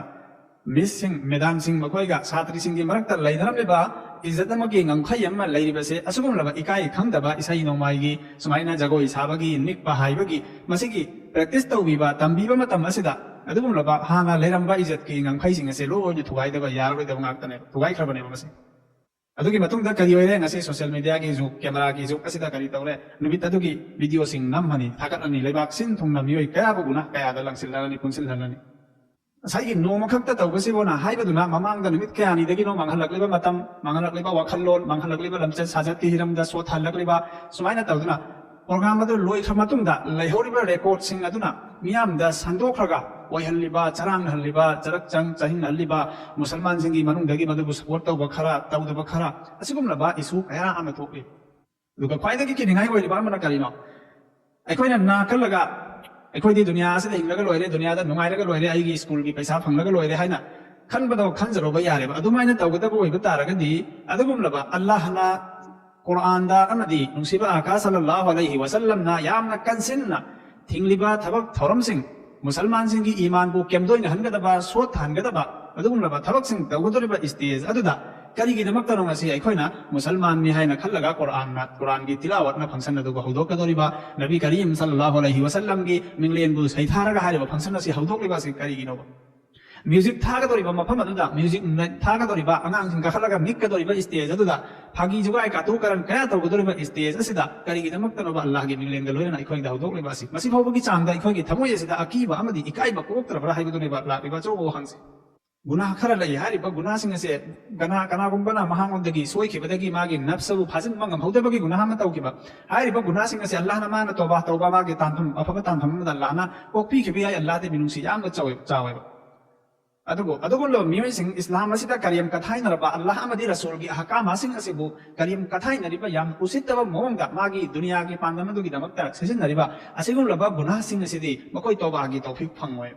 ꯃꯤꯁꯁꯤꯡ, ꯃꯦꯗꯥꯝꯁꯤꯡ, ꯃꯈꯣꯏꯒ ꯁꯥꯇ꯭ꯔꯤꯁꯤꯡꯒꯤ ꯃꯔꯛꯇ ꯂꯩꯅꯔꯝꯂꯤꯕ ꯏꯖꯠ ꯑꯃꯒꯤ ꯉꯝꯈꯩ ꯑꯃ ꯂꯩꯔꯤꯕꯁꯦ, ꯑꯁꯤꯒꯨꯝꯂꯕ ꯏꯀꯥꯏ ꯈꯪꯗꯕ ꯏꯁꯩ ꯅꯣꯡꯃꯥꯏꯒꯤ, ꯁꯨꯃꯥꯏꯅ ꯖꯒꯣꯏ ꯁꯥꯕꯒꯤ, ꯅꯤꯛꯄ ꯍꯥꯏꯕꯒꯤ, ꯃꯁꯤꯒꯤ practice ꯇꯧꯕꯤꯕ, ꯇꯝꯕꯤꯕ ꯃꯇꯝ ꯑꯁꯤꯗ ꯑꯗꯨꯒꯨꯝꯂꯕ ꯍꯥꯟꯅ ꯂꯩꯔꯝꯕ ꯏꯖꯠꯀꯤ ꯉꯝꯈꯩꯁꯤꯡ ꯑꯁꯦ ꯂꯣꯏꯅ ꯊꯨꯒꯥꯏꯗꯕ ꯌꯥꯔꯔꯣꯏꯗꯕ ꯉꯥꯛꯇꯅꯦꯕ, ꯊꯨꯒꯥꯏꯈ꯭ꯔꯕꯅꯦꯕ ꯃꯁꯤ꯫ ꯑꯗꯨꯒꯤ ꯃꯇꯨꯡꯗ ꯀꯔꯤ ꯑꯣꯏꯔꯦ? ꯉꯁꯤ social mediaꯒꯤ ꯖꯨꯒ, ꯀꯦꯃꯦꯔꯥꯒꯤ ꯖꯨꯒ ꯑꯁꯤꯗ ꯀꯔꯤ ꯇꯧꯔꯦ? ꯅꯨꯃꯤꯠ ꯑꯗꯨꯒꯤ videoꯁꯤꯡ ꯅꯝꯃꯅꯤ, ꯊꯥꯒꯠꯂꯅꯤ, ꯂꯩꯕꯥꯛ ꯁꯤꯟ ꯊꯨꯡꯅ ꯃꯤꯑꯣꯏ ꯀꯌꯥꯕꯨ ꯒꯨꯅꯥ ꯀꯌꯥꯗ ꯂꯪꯁꯤꯜꯍꯜꯂꯅꯤ, ꯄꯨꯟꯁꯤꯜꯍꯜꯂꯅꯤ꯫ ꯉꯁꯥꯏꯒꯤ ꯅꯣꯡꯃꯈꯛꯇ ꯇꯧꯕꯁꯤꯕꯨꯅ ꯍꯥꯏꯕꯗꯨꯅ ꯃꯃꯥꯡꯗ ꯅꯨꯃꯤꯠ ꯀꯌꯥꯅꯤꯗꯒꯤꯅꯣ ꯃꯥꯡꯍꯜꯂꯛꯂꯤꯕ ꯃꯇꯝ, ꯃꯥꯡꯍꯜꯂꯛꯂꯤꯕ ꯋꯥꯈꯜꯂꯣꯟ, ꯃꯥꯡꯍꯜꯂꯛꯂꯤꯕ ꯂꯝꯆꯠ ꯁꯥꯖꯠꯀꯤ ꯍꯤꯔꯝꯗ ꯁꯣꯠꯊꯍꯜꯂꯛꯂꯤꯕ, ꯁꯨꯃꯥꯏꯅ ꯇꯧꯗꯨꯅ ꯄ꯭ꯔꯣꯒ꯭ꯔꯥꯝ ꯑꯗꯨ ꯂꯣꯏꯈ꯭ꯔ ꯃꯇꯨꯡꯗ ꯂꯩꯍꯧꯔꯤꯕ ꯔꯦꯀꯣꯔꯠꯁꯤꯡ ꯑꯗꯨꯅ ꯃꯤꯌꯥꯝꯗ ꯁꯟꯗꯣꯛꯈ꯭ꯔꯒ ꯑꯣꯏꯍꯜꯂꯤꯕ, ꯆꯔꯥꯡꯅꯍꯜꯂꯤꯕ, ꯆꯔꯛ ꯆꯪ ꯆꯥꯍꯤꯡꯍꯜꯂꯤꯕ, ꯃꯨꯁꯜꯃꯥꯟꯁꯤꯡꯒꯤ ꯃꯅꯨꯡꯗꯒꯤ ꯃꯗꯨꯕꯨ ꯁꯄꯣꯔꯠ ꯇꯧꯕ ꯈꯔ, ꯇꯧꯗꯕ ꯈꯔ, ꯑꯁꯤꯒꯨꯝꯂꯕ ꯏꯁꯨ ꯀꯌꯥ ꯑꯃ ꯊꯣꯛꯂꯤ꯫ ꯑꯗꯨꯒ ꯈ꯭ꯋꯥꯏꯗꯒꯤ ꯀꯤꯅꯤꯡꯉꯥꯏ ꯑꯣꯏꯔꯤꯕ ꯑꯃꯅ ꯀꯔꯤꯅꯣ? ꯑꯩꯈꯣꯏꯅ ꯅꯥ ꯀꯜꯂꯒ ꯑꯩꯈꯣꯏꯗꯤ ꯗꯨꯅꯤꯌꯥ ꯑꯁꯤꯗ ꯍꯤꯡꯂꯒ ꯂꯣꯏꯔꯦ, ꯗꯨꯅꯤꯌꯥꯗ ꯅꯨꯡꯉꯥꯏꯔꯒ ꯂꯣꯏꯔꯦ, ꯑꯩꯒꯤ ꯁ꯭ꯀꯨꯜꯒꯤ ꯄꯩꯁꯥ ꯐꯪꯂꯒ ꯂꯣꯏꯔꯦ ꯍꯥꯏꯅ ꯈꯟꯕꯗꯣ ꯈꯟꯖꯔꯨꯕ ꯌꯥꯔꯦꯕ꯫ ꯑꯗꯨꯃꯥꯏꯅ ꯇꯧꯒꯗꯕ ꯑꯣꯏꯕ ꯇꯥꯔꯒꯗꯤ ꯑꯗꯨꯒꯨꯝꯂꯕ ꯑꯜꯂꯥꯍꯅ ꯀꯨꯔꯥꯟꯗ ꯑꯃꯗꯤ ꯅꯨꯡꯁꯤꯕ ꯑꯀꯥ ꯁꯜꯂꯜꯂꯥꯍꯨ ꯑꯂꯩꯍꯤ ꯋꯁꯜꯂꯝꯅ ꯌꯥꯝꯅ ꯀꯟꯁꯤꯟꯅ ꯊꯤꯡꯂꯤꯕ ꯊꯕꯛ ꯊꯧꯔꯝꯁꯤꯡ, ꯃꯨꯁꯜꯃꯥꯟꯁꯤꯡꯒꯤ ꯏꯃꯥꯟꯕꯨ ꯀꯦꯝꯗꯣꯏꯅꯍꯟꯒꯗꯕ, ꯁꯣꯠꯊꯍꯟꯒꯗꯕ ꯑꯗꯨꯒꯨꯝꯂꯕ ꯊꯕꯛꯁꯤꯡ ꯇꯧꯒꯗꯧꯔꯤꯕ ꯁ꯭ꯇꯦꯖ ꯑꯗꯨꯗ ꯀꯔꯤꯒꯤꯗꯃꯛꯇꯅꯣ ꯉꯁꯤ ꯑꯩꯈꯣꯏꯅ ꯃꯨꯁꯜꯃꯥꯟꯅꯤ ꯍꯥꯏꯅ ꯈꯜꯂꯒ ꯀꯨꯔꯥꯟꯅ, ꯀꯨꯔꯥꯟꯒꯤ ꯇꯤꯂꯥꯋꯠꯅ ꯐꯪꯁꯟ ꯑꯗꯨꯕꯨ ꯍꯧꯗꯣꯛꯀꯗꯧꯔꯤꯕ, ꯅꯕꯤ ꯀꯔꯤꯝ ꯁꯜꯂꯜꯂꯥꯍꯨ ꯑꯂꯩꯍꯤ ꯋꯁꯜꯂꯝꯒꯤ ꯃꯤꯡꯂꯦꯟꯕꯨ ꯁꯩꯊꯥꯔꯒ ꯍꯥꯏꯔꯤꯕ ꯐꯪꯁꯟ ꯑꯁꯤ ꯍꯧꯗꯣꯛꯂꯤꯕ ꯑꯁꯤ ꯀꯔꯤꯒꯤꯅꯣꯕ? ꯃ꯭ꯌꯨꯖꯤꯛ ꯊꯥꯒꯗꯧꯔꯤꯕ ꯃꯐꯝ ꯑꯗꯨꯗ, ꯃ꯭ꯌꯨꯖꯤꯛ ꯅꯥꯏꯠ ꯊꯥꯒꯗꯧꯔꯤꯕ, ꯑꯉꯥꯡꯁꯤꯡ ꯀꯥꯈꯠꯂꯒ ꯅꯤꯛꯀꯗꯧꯔꯤꯕ ꯁ꯭ꯇꯦꯖ ꯑꯗꯨꯗ, ꯐꯥꯒꯤ ꯖꯨꯒꯥꯏ ꯀꯥꯇꯨ ꯀꯔꯟ ꯀꯌꯥ ꯇꯧꯒꯗꯧꯔꯤꯕ ꯁ꯭ꯇꯦꯖ ꯑꯁꯤꯗ ꯀꯔꯤꯒꯤꯗꯃꯛꯇꯅꯣꯕ ꯑꯜꯂꯥꯍꯒꯤ ꯃꯤꯡꯂꯦꯟꯒ ꯂꯣꯏꯅꯅ ꯑꯩꯈꯣꯏꯗ ꯍꯧꯗꯣꯛꯂꯤꯕ ꯑꯁꯤ? ꯃꯁꯤ ꯐꯥꯎꯕꯒꯤ ꯆꯥꯡꯗ ꯑꯩꯈꯣꯏꯒꯤ ꯊꯃꯣꯏ ꯑꯁꯤꯗ ꯑꯀꯤꯕ ꯑꯃꯗꯤ ꯏꯀꯥꯏꯕ ꯄꯣꯛꯇ꯭ꯔꯕ꯭ꯔꯥ ꯍꯥꯏꯕꯗꯨꯅꯦꯕ ꯂꯥꯛꯂꯤꯕ ꯑꯆꯧꯕ ꯋꯥꯍꯪꯁꯦ꯫ ꯒꯨꯅꯥꯍ ꯈꯔ ꯂꯩ꯫ ꯍꯥꯏꯔꯤꯕ ꯒꯨꯅꯥꯍꯁꯤꯡ ꯑꯁꯦ ꯀꯅꯥ, ꯀꯅꯥꯒꯨꯝꯕꯅ ꯃꯍꯥꯛꯉꯣꯟꯗꯒꯤ ꯁꯣꯏꯈꯤꯕꯗꯒꯤ ꯃꯥꯒꯤ ꯅꯐꯁꯕꯨ ꯐꯥꯖꯤꯟꯕ ꯉꯝꯍꯧꯗꯕꯒꯤ ꯒꯨꯅꯥꯍ ꯑꯃ ꯇꯧꯈꯤꯕ꯫ ꯍꯥꯏꯔꯤꯕ ꯒꯨꯅꯥꯍꯁꯤꯡ ꯑꯁꯦ ꯑꯜꯂꯥꯍꯅ ꯃꯥꯅ ꯇꯧꯕꯥ ꯇꯧꯕ ꯃꯥꯒꯤ ꯇꯥꯟꯐꯝ, ꯑꯐꯕ ꯇꯥꯟꯐꯝ ꯑꯃꯗ ꯑꯜꯂꯥꯍꯅ ꯀꯣꯛꯄꯤꯈꯤꯕ ꯌꯥꯏ꯫ ꯑꯜꯂꯥꯍꯗꯤ ꯃꯤꯅꯨꯡꯁꯤ ꯌꯥꯝꯅ ꯆꯥꯎꯋꯦ-, ꯆꯥꯎꯋꯦꯕ꯫ ꯑꯗꯨꯕꯨ ꯑꯗꯨꯒꯨꯝꯂꯕ ꯃꯤꯑꯣꯏꯁꯤꯡ, ꯏꯁꯂꯥꯝ ꯑꯁꯤꯗ ꯀꯔꯦꯝ ꯀꯊꯥꯏꯅꯔꯕ, ꯑꯜꯂꯥꯍ ꯑꯃꯗꯤ ꯔꯁꯨꯜꯒꯤ ꯑꯍꯀꯥꯝꯁꯤꯡ ꯑꯁꯤꯕꯨ ꯀꯔꯦꯝ ꯀꯊꯥꯏꯅꯔꯤꯕ, ꯌꯥꯝ ꯎꯁꯤꯠꯇꯕ ꯃꯑꯣꯡꯗ ꯃꯥꯒꯤ ꯗꯨꯅꯤꯌꯥꯒꯤ ꯄꯥꯟꯗꯝ ꯑꯗꯨꯒꯤꯗꯃꯛꯇ ꯁꯤꯖꯤꯟꯅꯔꯤꯕ ꯑꯁꯤꯒꯨꯝꯂꯕ ꯒꯨꯅꯥꯍꯁꯤꯡ ꯑꯁꯤꯗꯤ ꯃꯈꯣꯏ ꯇꯧꯕꯥꯒꯤ ꯇꯧꯐꯤꯛ ꯐꯪꯉꯣꯏ꯫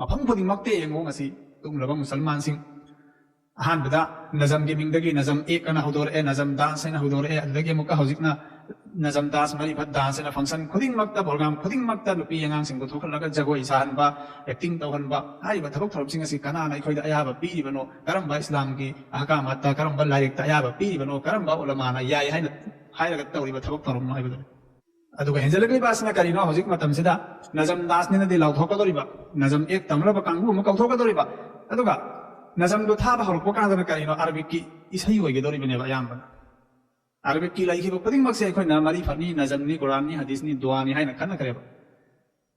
ꯃꯐꯝ ꯈꯨꯗꯤꯡꯃꯛꯇ ꯌꯦꯡꯉꯨ ꯉꯁꯤ ꯑꯗꯨꯒꯨꯝꯂꯕ ꯃꯨꯁꯜꯃꯥꯟꯁꯤꯡ꯫ ꯑꯍꯥꯟꯕꯗ ꯅꯖꯝꯒꯤ ꯃꯤꯡꯗꯒꯤ ꯅꯖꯝ ꯑꯦꯛ ꯑꯅ ꯍꯧꯗꯣꯔꯛꯑꯦ, ꯅꯖꯝ ꯗꯥꯟꯁ ꯍꯥꯏꯅ ꯍꯧꯗꯣꯔꯛꯑꯦ, ꯑꯗꯨꯗꯒꯤ ꯑꯃꯨꯛꯀ ꯍꯧꯖꯤꯛꯅ ꯅꯖꯝ ꯗꯥꯟꯁ, ꯃꯔꯤꯐꯠ ꯗꯥꯟꯁ ꯍꯥꯏꯅ ꯐꯪꯁꯟ ꯈꯨꯗꯤꯡꯃꯛꯇ, ꯄ꯭ꯔꯣꯒ꯭ꯔꯥꯝ ꯈꯨꯗꯤꯡꯃꯛꯇ ꯅꯨꯄꯤ ꯑꯉꯥꯡꯁꯤꯡꯕꯨ ꯊꯣꯛꯍꯜꯂꯒ ꯖꯒꯣꯏ ꯁꯥꯍꯟꯕ, ꯑꯦꯛꯇꯤꯡ ꯇꯧꯍꯟꯕ ꯍꯥꯏꯔꯤꯕ ꯊꯕꯛ ꯊꯧꯔꯝꯁꯤꯡ ꯑꯁꯤ ꯀꯅꯥꯅ ꯑꯩꯈꯣꯏꯗ ꯑꯌꯥꯕ ꯄꯤꯔꯤꯕꯅꯣ? ꯀꯔꯝꯕ ꯏꯁꯂꯥꯝꯒꯤ ꯑꯍꯀꯥꯃꯠꯇ, ꯀꯔꯝꯕ ꯂꯥꯏꯔꯤꯛꯇ ꯑꯌꯥꯕ ꯄꯤꯔꯤꯕꯅꯣ? ꯀꯔꯝꯕ ꯎꯂꯃꯥꯅ ꯌꯥꯏ ꯍꯥꯏꯅ ꯍꯥꯏꯔꯒ ꯇꯧꯔꯤꯕ ꯊꯕꯛ ꯊꯧꯔꯝꯅꯣ ꯍꯥꯏꯕꯗꯨꯅꯤ꯫ ꯑꯗꯨꯒ ꯍꯦꯟꯖꯜꯂꯛꯂꯤꯕ ꯑꯁꯤꯅ ꯀꯔꯤꯅꯣ? ꯍꯧꯖꯤꯛ ꯃꯇꯝꯁꯤꯗ ꯅꯖꯝ ꯗꯥꯁꯅꯤꯅꯗꯤ ꯂꯥꯎꯊꯣꯛꯀꯗꯧꯔꯤꯕ, ꯅꯖꯝ ꯑꯦꯛ ꯇꯝꯂꯕ ꯀꯥꯡꯕꯨ ꯑꯃ ꯀꯧꯊꯣꯛꯀꯗꯧꯔꯤꯕ, ꯑꯗꯨꯒ ꯅꯖꯝꯗꯨ ꯊꯥꯕ ꯍꯧꯔꯛꯄ ꯀꯥꯟꯗꯅ ꯀꯔꯤꯅꯣ? ꯑꯔꯕꯤꯛꯀꯤ ꯏꯁꯩ ꯑꯣꯏꯒꯗꯧꯔꯤꯕꯅꯦꯕ ꯑꯌꯥꯝꯕꯅ꯫ ꯑꯔꯕꯤꯛꯀꯤ ꯂꯩꯈꯤꯕ ꯈꯨꯗꯤꯡꯃꯛꯁꯦ ꯑꯩꯈꯣꯏꯅ ꯃꯔꯤꯐꯠꯅꯤ, ꯅꯖꯝꯅꯤ, ꯀꯨꯔꯥꯟꯅꯤ, ꯍꯗꯤꯁꯅꯤ, ꯗꯨꯋꯥꯅꯤ ꯍꯥꯏꯅ ꯈꯟꯅꯈ꯭ꯔꯦꯕ꯫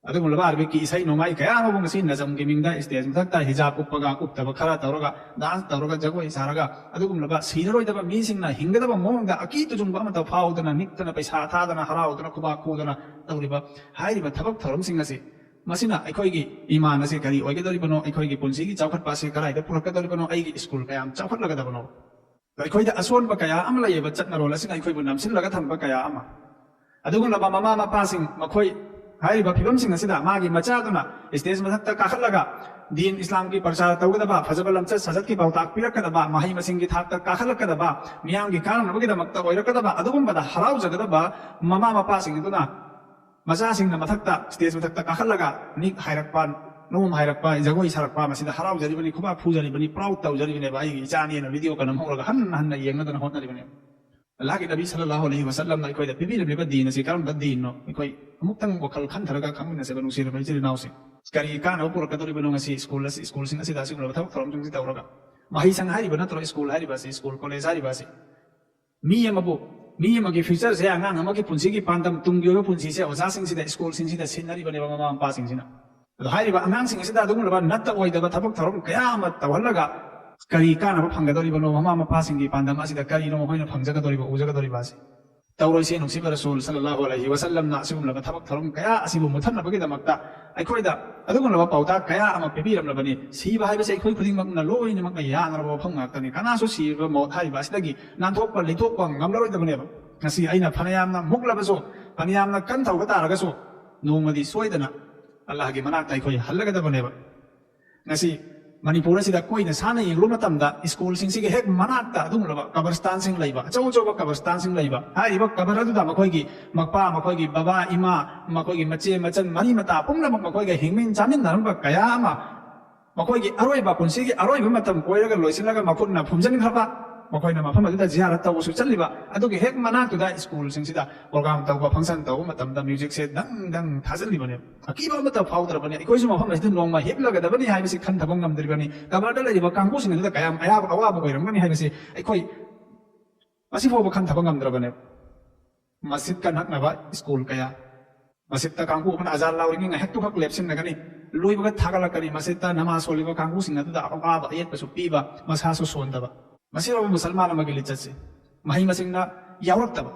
ꯑꯗꯨꯒꯨꯝꯂꯕ ꯑꯥꯔꯕꯤꯛꯀꯤ ꯏꯁꯩ ꯅꯣꯡꯃꯥꯏ ꯀꯌꯥ ꯑꯃꯕꯨ ꯉꯁꯤ ꯅꯖꯝꯒꯤ ꯃꯤꯡꯗ ꯁ꯭ꯇꯦꯖ ꯃꯊꯛꯇ ꯍꯤꯖꯥꯕ ꯎꯞꯄꯒ ꯎꯞꯇꯕ ꯈꯔ ꯇꯧꯔꯒ, ꯗꯥꯟꯁ ꯇꯧꯔꯒ, ꯖꯒꯣꯏ ꯁꯥꯔꯒ, ꯑꯗꯨꯒꯨꯝꯂꯕ ꯁꯤꯔꯔꯣꯏꯗꯕ ꯃꯤꯁꯤꯡꯅ ꯍꯤꯡꯒꯗꯕ ꯃꯑꯣꯡꯗ ꯑꯀꯤ ꯇꯨꯖꯨꯡꯕ ꯑꯃꯠꯇ ꯐꯥꯎꯗꯅ, ꯅꯤꯛꯇꯅ, ꯄꯩꯁꯥ ꯊꯥꯗꯅ, ꯍꯔꯥꯎꯗꯅ, ꯈꯨꯕꯥꯛ ꯈꯨꯗꯅ ꯇꯧꯔꯤꯕ ꯍꯥꯏꯔꯤꯕ ꯊꯕꯛ ꯊꯧꯔꯝꯁꯤꯡ ꯑꯁꯤ, ꯃꯁꯤꯅ ꯑꯩꯈꯣꯏꯒꯤ ꯏꯃꯥꯟ ꯑꯁꯤ ꯀꯔꯤ ꯑꯣꯏꯒꯗꯧꯔꯤꯕꯅꯣ, ꯑꯩꯈꯣꯏꯒꯤ ꯄꯨꯟꯁꯤꯒꯤ ꯆꯥꯎꯈꯠꯄ ꯑꯁꯤ ꯀꯗꯥꯏꯗ ꯄꯨꯔꯛꯀꯗꯧꯔꯤꯕꯅꯣ, ꯑꯩꯒꯤ ꯁ꯭ꯀꯨꯜ ꯀꯌꯥꯝ ꯆꯥꯎꯈꯠꯂꯒꯗꯕꯅꯣ? ꯑꯩꯈꯣꯏꯗ ꯑꯁꯣꯟꯕ ꯀꯌꯥ ꯑꯃ ꯂꯩꯌꯦꯕ, ꯆꯠꯅꯔꯣꯜ ꯑꯁꯤꯅ ꯑꯩꯈꯣꯏꯕꯨ ꯅꯝꯁꯤꯜꯂꯒ ꯊꯝꯕ ꯀꯌꯥ ꯑꯃ꯫ ꯑꯗꯨꯒꯨꯝꯂꯕ ꯃꯃꯥ ꯃꯄꯥꯁꯤꯡ, ꯃꯈꯣꯏ ꯍꯥꯏꯔꯤꯕ ꯐꯤꯕꯝꯁꯤꯡ ꯑꯁꯤꯗ ꯃꯥꯒꯤ ꯃꯆꯥꯗꯨꯅ ꯁ꯭ꯇꯦꯖ ꯃꯊꯛꯇ ꯀꯥꯈꯠꯂꯒ ꯗꯤꯟ ꯏꯁꯂꯥꯝꯒꯤ ꯄ꯭ꯔꯆꯥꯔ ꯇꯧꯒꯗꯕ, ꯐꯖꯕ ꯂꯝꯆꯠ ꯁꯥꯖꯠꯀꯤ ꯄꯥꯎꯇꯥꯛ ꯄꯤꯔꯛꯀꯗꯕ, ꯃꯍꯩ ꯃꯁꯤꯡꯒꯤ ꯊꯥꯛꯇ ꯀꯥꯈꯠꯂꯛꯀꯗꯕ, ꯃꯤꯌꯥꯝꯒꯤ ꯀꯥꯟꯅꯅꯕꯒꯤꯗꯃꯛꯇ ꯑꯣꯏꯔꯛꯀꯗꯕ, ꯑꯗꯨꯒꯨꯝꯕꯗ ꯍꯔꯥꯎꯖꯒꯗꯕ ꯃꯃꯥ ꯃꯄꯥꯁꯤꯡ ꯑꯗꯨꯅ ꯃꯆꯥꯁꯤꯡꯅ ꯃꯊꯛꯇ, ꯁ꯭ꯇꯦꯖ ꯃꯊꯛꯇ ꯀꯥꯈꯠꯂꯒ ꯅꯤꯛ ꯍꯥꯏꯔꯛꯄ, ꯅꯣꯝ ꯍꯥꯏꯔꯛꯄ, ꯖꯒꯣꯏ ꯁꯥꯔꯛꯄ, ꯃꯁꯤꯗ ꯍꯔꯥꯎꯖꯔꯤꯕꯅꯤ, ꯈꯨꯕꯥꯛ ꯈꯨꯖꯔꯤꯕꯅꯤ, ꯄ꯭ꯔꯥꯎꯗ ꯇꯧꯖꯔꯤꯕꯅꯦꯕ, ꯑꯩꯒꯤ ꯏꯆꯥꯅꯦꯅ ꯚꯤꯗꯤꯑꯣꯒ ꯅꯝꯍꯧꯔꯒ ꯍꯟꯅ ꯍꯟꯅ ꯌꯦꯡꯅꯗꯅ ꯍꯣꯠꯅꯔꯤꯕꯅꯦꯕ꯫ ꯑꯜꯂꯥꯍꯒꯤ ꯅꯕꯤ ꯁꯜꯂꯜꯂꯥꯍꯨ ꯑꯂꯩꯍꯤ ꯋꯁꯜꯂꯝꯅ ꯑꯩꯈꯣꯏꯗ ꯄꯤꯕꯤꯔꯝꯂꯤꯕ ꯗꯤꯟ ꯑꯁꯤ ꯀꯔꯝꯕ ꯗꯤꯟꯅꯣ? ꯑꯩꯈꯣꯏ ꯑꯃꯨꯛꯇꯪ ꯋꯥꯈꯜ ꯈꯟꯊꯔꯒ ꯈꯪꯃꯤꯟꯅꯁꯦꯕ, ꯅꯨꯡꯁꯤꯔꯕ ꯏꯆꯤꯜ ꯏꯅꯥꯎꯁꯤꯡ꯫ ꯀꯔꯤ ꯀꯥꯟꯅꯕ ꯄꯨꯔꯛꯀꯗꯧꯔꯤꯕꯅꯣ ꯉꯁꯤ ꯁ꯭ꯀꯨꯜ ꯑꯁꯤ, ꯁ꯭ꯀꯨꯜꯁꯤꯡ ꯑꯁꯤꯗ ꯑꯁꯤꯒꯨꯝꯂꯕ ꯊꯕꯛ ꯊꯧꯔꯝꯁꯤꯡꯁꯤ ꯇꯧꯔꯒ? ꯃꯍꯩꯁꯪ ꯍꯥꯏꯔꯤꯕ ꯅꯠꯇ꯭ꯔꯣ ꯁ꯭ꯀꯨꯜ ꯍꯥꯏꯔꯤꯕ ꯑꯁꯤ, ꯁ꯭ꯀꯨꯜ, ꯀꯣꯂꯦꯖ ꯍꯥꯏꯔꯤꯕ ꯑꯁꯤ? ꯃꯤ ꯑꯃꯕꯨ, ꯃꯤ ꯑꯃꯒꯤ ꯐ꯭ꯌꯨꯆꯔꯁꯦ, ꯑꯉꯥꯡ ꯑꯃꯒꯤ ꯄꯨꯟꯁꯤꯒꯤ ꯄꯥꯟꯗꯝ, ꯇꯨꯡꯒꯤ ꯑꯣꯏꯕ ꯄꯨꯟꯁꯤꯁꯦ ꯑꯣꯖꯥꯁꯤꯡꯁꯤꯗ, ꯁ꯭ꯀꯨꯜꯁꯤꯡꯁꯤꯗ ꯁꯤꯟꯅꯔꯤꯕꯅꯦꯕ ꯃꯃꯥ ꯃꯄꯥꯁꯤꯡꯁꯤꯅ꯫ ꯑꯗꯣ ꯍꯥꯏꯔꯤꯕ ꯑꯉꯥꯡꯁꯤꯡ ꯑꯁꯤꯗ ꯑꯗꯨꯒꯨꯝꯂꯕ ꯅꯠꯇ ꯑꯣꯏꯗꯕ ꯊꯕꯛ ꯊꯧꯔꯝ ꯀꯌꯥ ꯑꯃ ꯇꯧꯍꯜꯂꯒ ꯀꯔꯤ ꯀꯥꯟꯅꯕ ꯐꯪꯒꯗꯧꯔꯤꯕꯅꯣ? ꯃꯃꯥ ꯃꯄꯥꯁꯤꯡꯒꯤ ꯄꯥꯟꯗꯝ ꯑꯁꯤꯗ ꯀꯔꯤꯅꯣ ꯃꯈꯣꯏꯅ ꯐꯪꯖꯒꯗꯧꯔꯤꯕ, ꯎꯖꯒꯗꯧꯔꯤꯕ ꯑꯁꯤ? ꯇꯧꯔꯣꯏꯁꯦ, ꯅꯨꯡꯁꯤꯕ ꯔꯁꯨꯜ ꯁꯜꯂꯜꯂꯥꯍꯨ ꯑꯂꯩꯍꯤ ꯋꯁꯜꯂꯝꯅ ꯑꯁꯤꯒꯨꯝꯂꯕ ꯊꯕꯛ ꯊꯧꯔꯝ ꯀꯌꯥ ꯑꯁꯤꯕꯨ ꯃꯨꯠꯊꯠꯅꯕꯒꯤꯗꯃꯛꯇ ꯑꯩꯈꯣꯏꯗ ꯑꯗꯨꯒꯨꯝꯂꯕ ꯄꯥꯎꯇꯥꯛ ꯀꯌꯥ ꯑꯃ ꯄꯤꯕꯤꯔꯝꯂꯕꯅꯤ꯫ ꯁꯤꯕ ꯍꯥꯏꯕꯁꯤ ꯑꯩꯈꯣꯏ ꯈꯨꯗꯤꯡꯃꯛꯅ ꯂꯣꯏꯅꯃꯛꯅ ꯌꯥꯅꯔꯕ ꯋꯥꯐꯝ ꯉꯥꯛꯇꯅꯤ꯫ ꯀꯅꯥꯁꯨ ꯁꯤꯕ ꯃꯧꯠ ꯍꯥꯏꯔꯤꯕ ꯑꯁꯤꯗꯒꯤ ꯅꯥꯟꯊꯣꯛꯄ, ꯂꯩꯊꯣꯛꯄ ꯉꯝꯂꯔꯣꯏꯗꯕꯅꯦꯕ꯫ ꯉꯁꯤ ꯑꯩꯅ ꯐꯅꯌꯥꯝꯅ ꯃꯨꯛꯂꯕꯁꯨ, ꯐꯅꯌꯥꯝꯅ ꯀꯟ ꯊꯧꯕ ꯇꯥꯔꯒꯁꯨ, ꯅꯣꯡꯃꯗꯤ ꯁꯣꯏꯗꯅ ꯑꯜꯂꯥꯍꯒꯤ ꯃꯅꯥꯛꯇ ꯑꯩꯈꯣꯏ ꯍꯜꯂꯒꯗꯕꯅꯦꯕ꯫ ꯉꯁꯤ ꯃꯅꯤꯄꯨꯔ ꯑꯁꯤꯗ ꯀꯣꯏꯅ ꯁꯥꯟꯅ ꯌꯦꯡꯂꯨꯕ ꯃꯇꯝꯗ, ꯁ꯭ꯀꯨꯜꯁꯤꯡꯁꯤꯒꯤ ꯍꯦꯛ ꯃꯅꯥꯛꯇ ꯑꯗꯨꯒꯨꯝꯂꯕ ꯀꯕꯔꯁꯇꯥꯟꯁꯤꯡ ꯂꯩꯕ, ꯑꯆꯧ ꯑꯆꯧꯕ ꯀꯕꯔꯁꯇꯥꯟꯁꯤꯡ ꯂꯩꯕ, ꯍꯥꯏꯔꯤꯕ ꯀꯕꯔ ꯑꯗꯨꯗ ꯃꯈꯣꯏꯒꯤ ꯃꯄꯥ, ꯃꯈꯣꯏꯒꯤ ꯕꯕꯥ, ꯏꯃꯥ, ꯃꯈꯣꯏꯒꯤ ꯃꯆꯦ ꯃꯆꯟ, ꯃꯔꯤ ꯃꯇꯥ ꯄꯨꯝꯅꯃꯛ ꯃꯈꯣꯏꯒ ꯍꯤꯡꯃꯤꯟ ꯆꯥꯃꯤꯟꯅꯔꯝꯕ ꯀꯌꯥ ꯑꯃ, ꯃꯈꯣꯏꯒꯤ ꯑꯔꯣꯏꯕ, ꯄꯨꯟꯁꯤꯒꯤ ꯑꯔꯣꯏꯕ ꯃꯇꯝ ꯀꯣꯏꯔꯒ ꯂꯣꯏꯁꯤꯜꯂꯒ ꯃꯈꯨꯠꯅ ꯐꯨꯝꯖꯤꯟꯈ꯭ꯔꯕ, ꯃꯈꯣꯏꯅ ꯃꯐꯝ ꯑꯗꯨꯗ ꯖꯤꯌꯥꯔꯠ ꯇꯧꯕꯁꯨ ꯆꯠꯂꯤꯕ, ꯑꯗꯨꯒꯤ ꯍꯦꯛ ꯃꯅꯥꯛꯇꯨꯗ ꯁ꯭ꯀꯨꯜꯁꯤꯡꯁꯤꯗ ꯄ꯭ꯔꯣꯒ꯭ꯔꯥꯝ ꯇꯧꯕ, ꯐꯪꯁꯟ ꯇꯧꯕ ꯃꯇꯝꯗ ꯃ꯭ꯌꯨꯖꯤꯛꯁꯦ ꯗꯪ ꯗꯪ ꯊꯥꯖꯤꯜꯂꯤꯕꯅꯦꯕ꯫ ꯑꯀꯤꯕ ꯑꯃꯠꯇ ꯐꯥꯎꯗ꯭ꯔꯕꯅꯤ꯫ ꯑꯩꯈꯣꯏꯁꯨ ꯃꯐꯝ ꯑꯁꯤꯗ ꯅꯣꯡꯃ ꯍꯤꯞꯂꯒꯗꯕꯅꯤ ꯍꯥꯏꯕꯁꯤ ꯈꯟꯊꯕ ꯉꯝꯗ꯭ꯔꯤꯕꯅꯤ꯫ ꯀꯕꯔꯗ ꯂꯩꯔꯤꯕ ꯀꯥꯡꯕꯨꯁꯤꯡ ꯑꯗꯨꯗ ꯀꯌꯥꯝ ꯑꯌꯥꯕ, ꯑꯋꯥꯕ ꯑꯣꯏꯔꯝꯒꯅꯤ ꯍꯥꯏꯕꯁꯤ ꯑꯩꯈꯣꯏ ꯉꯁꯤꯐꯥꯎꯕ ꯈꯟꯊꯕ ꯉꯝꯗ꯭ꯔꯕꯅꯦꯕ꯫ ꯃꯁꯖꯤꯗꯀ ꯅꯛꯅꯕ ꯁ꯭ꯀꯨꯜ ꯀꯌꯥ, ꯃꯁꯖꯤꯗꯇ ꯀꯥꯡꯕꯨ ꯑꯃꯅ ꯑꯖꯥꯟ ꯂꯥꯎꯔꯤꯉꯩ ꯉꯥꯏꯍꯥꯛꯇꯨꯈꯛ ꯂꯦꯞꯁꯤꯟꯅꯒꯅꯤ꯫ ꯂꯣꯏꯕꯒ ꯊꯥꯒꯠꯂꯛꯀꯅꯤ꯫ ꯃꯁꯖꯤꯗꯇ ꯅꯃꯥꯖ ꯁꯣꯜꯂꯤꯕ ꯀꯥꯡꯕꯨꯁꯤꯡ ꯑꯗꯨꯗ ꯑꯋꯥꯕ ꯑꯌꯦꯠꯄꯁꯨ ꯄꯤꯕ, ꯃꯁꯥꯁꯨ ꯁꯣꯟꯗꯕ꯫ ꯃꯁꯤꯔꯕ ꯃꯨꯁꯜꯃꯥꯟ ꯑꯃꯒꯤ ꯂꯤꯆꯠꯁꯦ? ꯃꯍꯩ ꯃꯁꯤꯡꯅ ꯌꯥꯎꯔꯛꯇꯕ꯫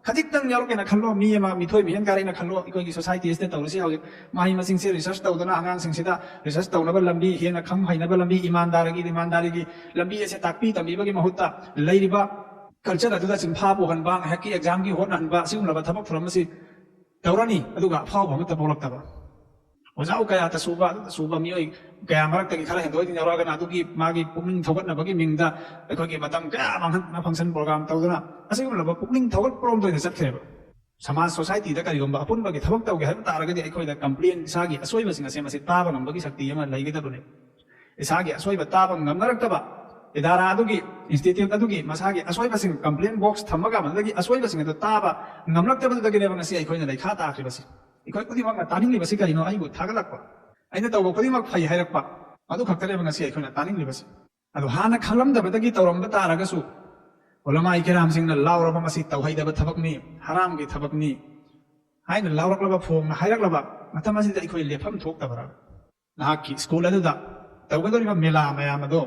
ꯈꯖꯤꯛꯇꯪ ꯌꯥꯎꯔꯛꯀꯦꯅ ꯈꯜꯂꯣ, ꯃꯤ ꯑꯃ ꯃꯤꯊꯣꯏ ꯃꯤꯍꯦꯟ ꯀꯥꯔꯦꯅ ꯈꯜꯂꯣ꯫ ꯑꯩꯈꯣꯏꯒꯤ ꯁꯣꯁꯥꯏꯇꯤ ꯑꯁꯤꯗ ꯇꯧꯔꯤꯁꯤ ꯍꯧꯖꯤꯛ ꯃꯍꯩ ꯃꯁꯤꯡꯁꯦ ꯔꯤꯁꯔꯁ ꯇꯧꯗꯅ, ꯑꯉꯥꯡꯁꯤꯡꯁꯤꯗ ꯔꯤꯁꯔꯁ ꯇꯧꯅꯕ ꯂꯝꯕꯤ, ꯍꯦꯟꯅ ꯈꯪ ꯍꯩꯅꯕ ꯂꯝꯕꯤ, ꯏꯃꯥꯟꯗꯥꯔꯒꯤ, ꯏꯃꯥꯟꯗꯥꯔꯤꯒꯤ ꯂꯝꯕꯤ ꯑꯁꯦ ꯇꯥꯛꯄꯤ ꯇꯝꯕꯤꯕꯒꯤ ꯃꯍꯨꯠꯇ ꯂꯩꯔꯤꯕ ꯀꯜꯆꯔ ꯑꯗꯨꯗ ꯆꯤꯟꯐꯥ ꯄꯨꯍꯟꯕ, ꯉꯥꯏꯍꯥꯛꯀꯤ ꯑꯦꯛꯖꯥꯝꯒꯤ ꯍꯣꯠꯅꯍꯟꯕ, ꯑꯁꯤꯒꯨꯝꯂꯕ ꯊꯕꯛ ꯊꯧꯔꯝ ꯑꯁꯤ ꯇꯧꯔꯅꯤ, ꯑꯗꯨꯒ ꯑꯐꯥꯎꯕ ꯑꯃꯠꯇ ꯄꯣꯛꯂꯛꯇꯕ꯫ ꯑꯣꯖꯥ ꯀꯌꯥ ꯇꯁꯨꯕ, ꯑꯗꯨ ꯇꯁꯨꯕ ꯃꯤꯑꯣꯏ ꯀꯌꯥ ꯃꯔꯛꯇꯒꯤ ꯈꯔ ꯍꯦꯟꯗꯣꯛꯏꯗꯨꯅ ꯌꯥꯎꯔꯛꯑꯒꯅ ꯑꯗꯨꯒꯤ ꯃꯥꯒꯤ ꯄꯨꯛꯅꯤꯡ ꯊꯧꯒꯠꯅꯕꯒꯤ ꯃꯤꯡꯗ ꯑꯩꯈꯣꯏꯒꯤ ꯃꯇꯝ ꯀꯌꯥ ꯃꯥꯡꯍꯟꯗꯅ ꯐꯪꯁꯟ ꯄ꯭ꯔꯣꯒ꯭ꯔꯥꯝ ꯇꯧꯗꯅ ꯑꯁꯤꯒꯨꯝꯂꯕ ꯄꯨꯛꯅꯤꯡ ꯊꯧꯒꯠꯄꯔꯣꯝꯗ ꯑꯣꯏꯅ ꯆꯠꯈ꯭ꯔꯦꯕ꯫ ꯁꯃꯥꯖ ꯁꯣꯁꯥꯏꯇꯤꯗ ꯀꯔꯤꯒꯨꯝꯕ ꯑꯄꯨꯟꯕꯒꯤ ꯊꯕꯛ ꯇꯧꯒꯦ ꯍꯥꯏꯕ ꯇꯥꯔꯒꯗꯤ ꯑꯩꯈꯣꯏꯗ ꯀꯝꯄ꯭ꯂꯦꯟ, ꯏꯁꯥꯒꯤ ꯑꯁꯣꯏꯕꯁꯤꯡ ꯑꯁꯦ ꯃꯁꯤ ꯇꯥꯕ ꯉꯝꯕꯒꯤ ꯁꯛꯇꯤ ꯑꯃ ꯂꯩꯒꯗꯕꯅꯤ꯫ ꯏꯁꯥꯒꯤ ꯑꯁꯣꯏꯕ ꯇꯥꯕ ꯉꯝꯅꯔꯛꯇꯕ, ꯏꯗꯥꯔꯥ ꯑꯗꯨꯒꯤ, ꯏꯟꯁꯇꯤꯇ꯭ꯌꯨꯠ ꯑꯗꯨꯒꯤ ꯃꯁꯥꯒꯤ ꯑꯁꯣꯏꯕꯁꯤꯡ ꯀꯝꯄ꯭ꯂꯦꯟ ꯕꯣꯛꯁ ꯊꯝꯃꯒ ꯃꯗꯨꯗꯒꯤ ꯑꯁꯣꯏꯕꯁꯤꯡ ꯑꯗꯨ ꯇꯥꯕ ꯉꯝꯂꯛꯇꯕꯗꯨꯗꯒꯤꯅꯦꯕ ꯉꯁꯤ ꯑꯩꯈꯣꯏꯅ ꯂꯩꯈꯥ ꯇꯥꯈ꯭ꯔꯤꯕꯁꯤ꯫ ꯑꯩꯈꯣꯏ ꯈꯨꯗꯤꯡꯃꯛꯅ ꯇꯥꯅꯤꯡꯂꯤꯕꯁꯤ ꯀꯔꯤꯅꯣ? ꯑꯩꯕꯨ ꯊꯥꯒꯠꯂꯛꯄ, ꯑꯩꯅ ꯇꯧꯕ ꯈꯨꯗꯤꯡꯃꯛ ꯐꯩ ꯍꯥꯏꯔꯛꯄ, ꯃꯗꯨ ꯈꯛꯇꯅꯦꯕ ꯉꯁꯤ ꯑꯩꯈꯣꯏꯅ ꯇꯥꯅꯤꯡꯂꯤꯕꯁꯤ꯫ ꯑꯗꯨ ꯍꯥꯟꯅ ꯈꯜꯂꯝꯗꯕꯗꯒꯤ ꯇꯧꯔꯝꯕ ꯇꯥꯔꯒꯁꯨ, ꯎꯂꯃꯥꯏ ꯀꯤꯔꯥꯝꯁꯤꯡꯅ ꯂꯥꯎꯔꯕ "ꯃꯁꯤ ꯇꯧꯍꯩꯗꯕ ꯊꯕꯛꯅꯤ, ꯍꯔꯥꯝꯒꯤ ꯊꯕꯛꯅꯤ" ꯍꯥꯏꯅ ꯂꯥꯎꯔꯛꯂꯕ, ꯐꯣꯡꯅ ꯍꯥꯏꯔꯛꯂꯕ ꯃꯇꯝ ꯑꯁꯤꯗ ꯑꯩꯈꯣꯏ ꯂꯦꯞꯐꯝ ꯊꯣꯛꯇꯕ꯭ꯔꯥ? ꯅꯍꯥꯛꯀꯤ ꯁ꯭ꯀꯨꯜ ꯑꯗꯨꯗ ꯇꯧꯒꯗꯧꯔꯤꯕ ꯃꯦꯂꯥ ꯃꯌꯥꯝ ꯑꯗꯣ,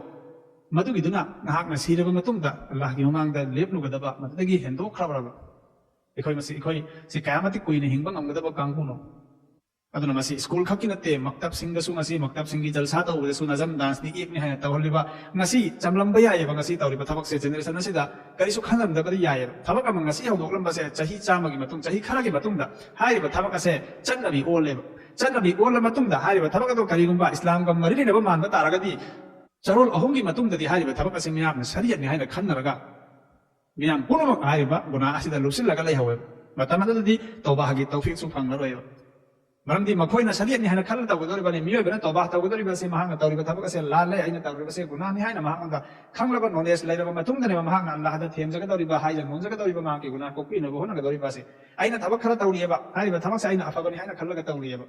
ꯃꯗꯨꯒꯤꯗꯨꯅ ꯅꯍꯥꯛꯅ ꯁꯤꯔꯕ ꯃꯇꯨꯡꯗ ꯑꯜꯂꯥꯍꯒꯤ ꯃꯃꯥꯡꯗ ꯂꯦꯞꯂꯨꯒꯗꯕ ꯃꯗꯨꯗꯒꯤ ꯍꯦꯟꯗꯣꯛꯈ꯭ꯔꯕ꯭ꯔꯕ? ꯑꯩꯈꯣꯏ ꯃꯁꯤ, ꯑꯩꯈꯣꯏ ꯁꯤ ꯀꯌꯥꯃꯇꯤꯛ ꯀꯨꯏꯅ ꯍꯤꯡꯕ ꯉꯝꯒꯗꯕ ꯀꯥꯡꯕꯨꯅꯣ? ꯑꯗꯨꯅ ꯃꯁꯤ ꯁ꯭ꯀꯨꯜ ꯈꯛꯀꯤ ꯅꯠꯇꯦ, ꯃꯛꯇꯕꯁꯤꯡꯗꯁꯨ ꯉꯁꯤ ꯃꯛꯇꯕꯁꯤꯡꯒꯤ ꯖꯜꯁꯥ ꯇꯧꯕꯗꯁꯨ ꯅꯖꯝ ꯗꯥꯟꯁꯅꯤ, ꯏꯗꯅꯤ ꯍꯥꯏꯅ ꯇꯧꯍꯜꯂꯤꯕ, ꯉꯁꯤ ꯆꯝꯂꯝꯕ ꯌꯥꯏꯑꯕ꯫ ꯉꯁꯤ ꯇꯧꯔꯤꯕ ꯊꯕꯛꯁꯦ ꯖꯦꯅꯦꯔꯦꯁꯟ ꯑꯁꯤꯗ ꯀꯔꯤꯁꯨ ꯈꯟꯅꯔꯝꯗꯕꯗꯤ ꯌꯥꯏꯑꯕ꯫ ꯊꯕꯛ ꯑꯃ ꯉꯁꯤ ꯍꯧꯗꯣꯛꯂꯝꯕꯁꯦ ꯆꯍꯤ ꯆꯥꯝꯃꯒꯤ ꯃꯇꯨꯡ, ꯆꯍꯤ ꯈꯔꯒꯤ ꯃꯇꯨꯡꯗ ꯍꯥꯏꯔꯤꯕ ꯊꯕꯛ ꯑꯁꯦ ꯆꯠꯅꯕꯤ ꯑꯣꯜꯂꯦꯕ꯫ ꯆꯠꯅꯕꯤ ꯑꯣꯜꯂ ꯃꯇꯨꯡꯗ ꯍꯥꯏꯔꯤꯕ ꯊꯕꯛ ꯑꯗꯨ ꯀꯔꯤꯒꯨꯝꯕ ꯏꯁꯂꯥꯝꯒ ꯃꯔꯤ ꯂꯩꯅꯕ ꯃꯥꯟꯕ ꯇꯥꯔꯒꯗꯤ, ꯆꯔꯣꯜ ꯑꯍꯨꯝꯒꯤ ꯃꯇꯨꯡꯗꯗꯤ ꯍꯥꯏꯔꯤꯕ ꯊꯕꯛ ꯑꯁꯤ ꯃꯤꯌꯥꯝꯅ ꯁꯔꯤꯌꯠꯅꯤ ꯍꯥꯏꯅ ꯈꯟꯅꯔꯒ ꯃꯤꯌꯥꯝ ꯄꯨꯝꯅꯃꯛ ꯍꯥꯏꯔꯤꯕ ꯒꯨꯅꯥ ꯑꯁꯤꯗ ꯂꯨꯞꯁꯤꯜꯂꯒ ꯂꯩꯍꯧꯋꯦꯕ꯫ ꯃꯇꯝ ꯑꯗꯨꯗꯗꯤ ꯇꯧꯕꯥꯒꯤ ꯇꯧꯐꯤꯛꯁꯨ ꯐꯪꯂꯔꯣꯏꯕ꯫ ꯃꯔꯝꯗꯤ ꯃꯈꯣꯏꯅ ꯁꯔꯤꯌꯠꯅꯤ ꯍꯥꯏꯅ ꯈꯜꯂ ꯇꯧꯒꯗꯧꯔꯤꯕꯅꯤ꯫ ꯃꯤꯑꯣꯏꯕꯅ ꯇꯧꯕꯥ ꯇꯧꯒꯗꯧꯔꯤꯕꯁꯤ ꯃꯍꯥꯛꯅ ꯇꯧꯔꯤꯕ ꯊꯕꯛ ꯑꯁꯦ ꯂꯥꯜꯂꯦ, ꯑꯩꯅ ꯇꯧꯔꯤꯕꯁꯦ ꯒꯨꯅꯥꯅꯤ ꯍꯥꯏꯅ ꯃꯍꯥꯛꯉꯣꯟꯗ ꯈꯪꯂꯕ ꯅꯣꯂꯦꯖ ꯂꯩꯔꯕ ꯃꯇꯨꯡꯗꯅꯦꯕ ꯃꯍꯥꯛꯅ ꯑꯜꯂꯥꯍꯗ ꯊꯦꯝꯖꯒꯗꯧꯔꯤꯕ, ꯍꯥꯏꯖ ꯅꯣꯟꯖꯒꯗꯧꯔꯤꯕ, ꯃꯍꯥꯛꯀꯤ ꯒꯨꯅꯥ ꯀꯣꯛꯄꯤꯅꯕ ꯍꯣꯠꯅꯒꯗꯧꯔꯤꯕꯁꯦ꯫ ꯑꯩꯅ ꯊꯕꯛ ꯈꯔ ꯇꯧꯔꯤꯑꯕ, ꯍꯥꯏꯔꯤꯕ ꯊꯕꯛꯁꯦ ꯑꯩꯅ ꯑꯐꯕꯅꯤ ꯍꯥꯏꯅ ꯈꯜꯂꯒ ꯇꯧꯔꯤꯑꯕ꯫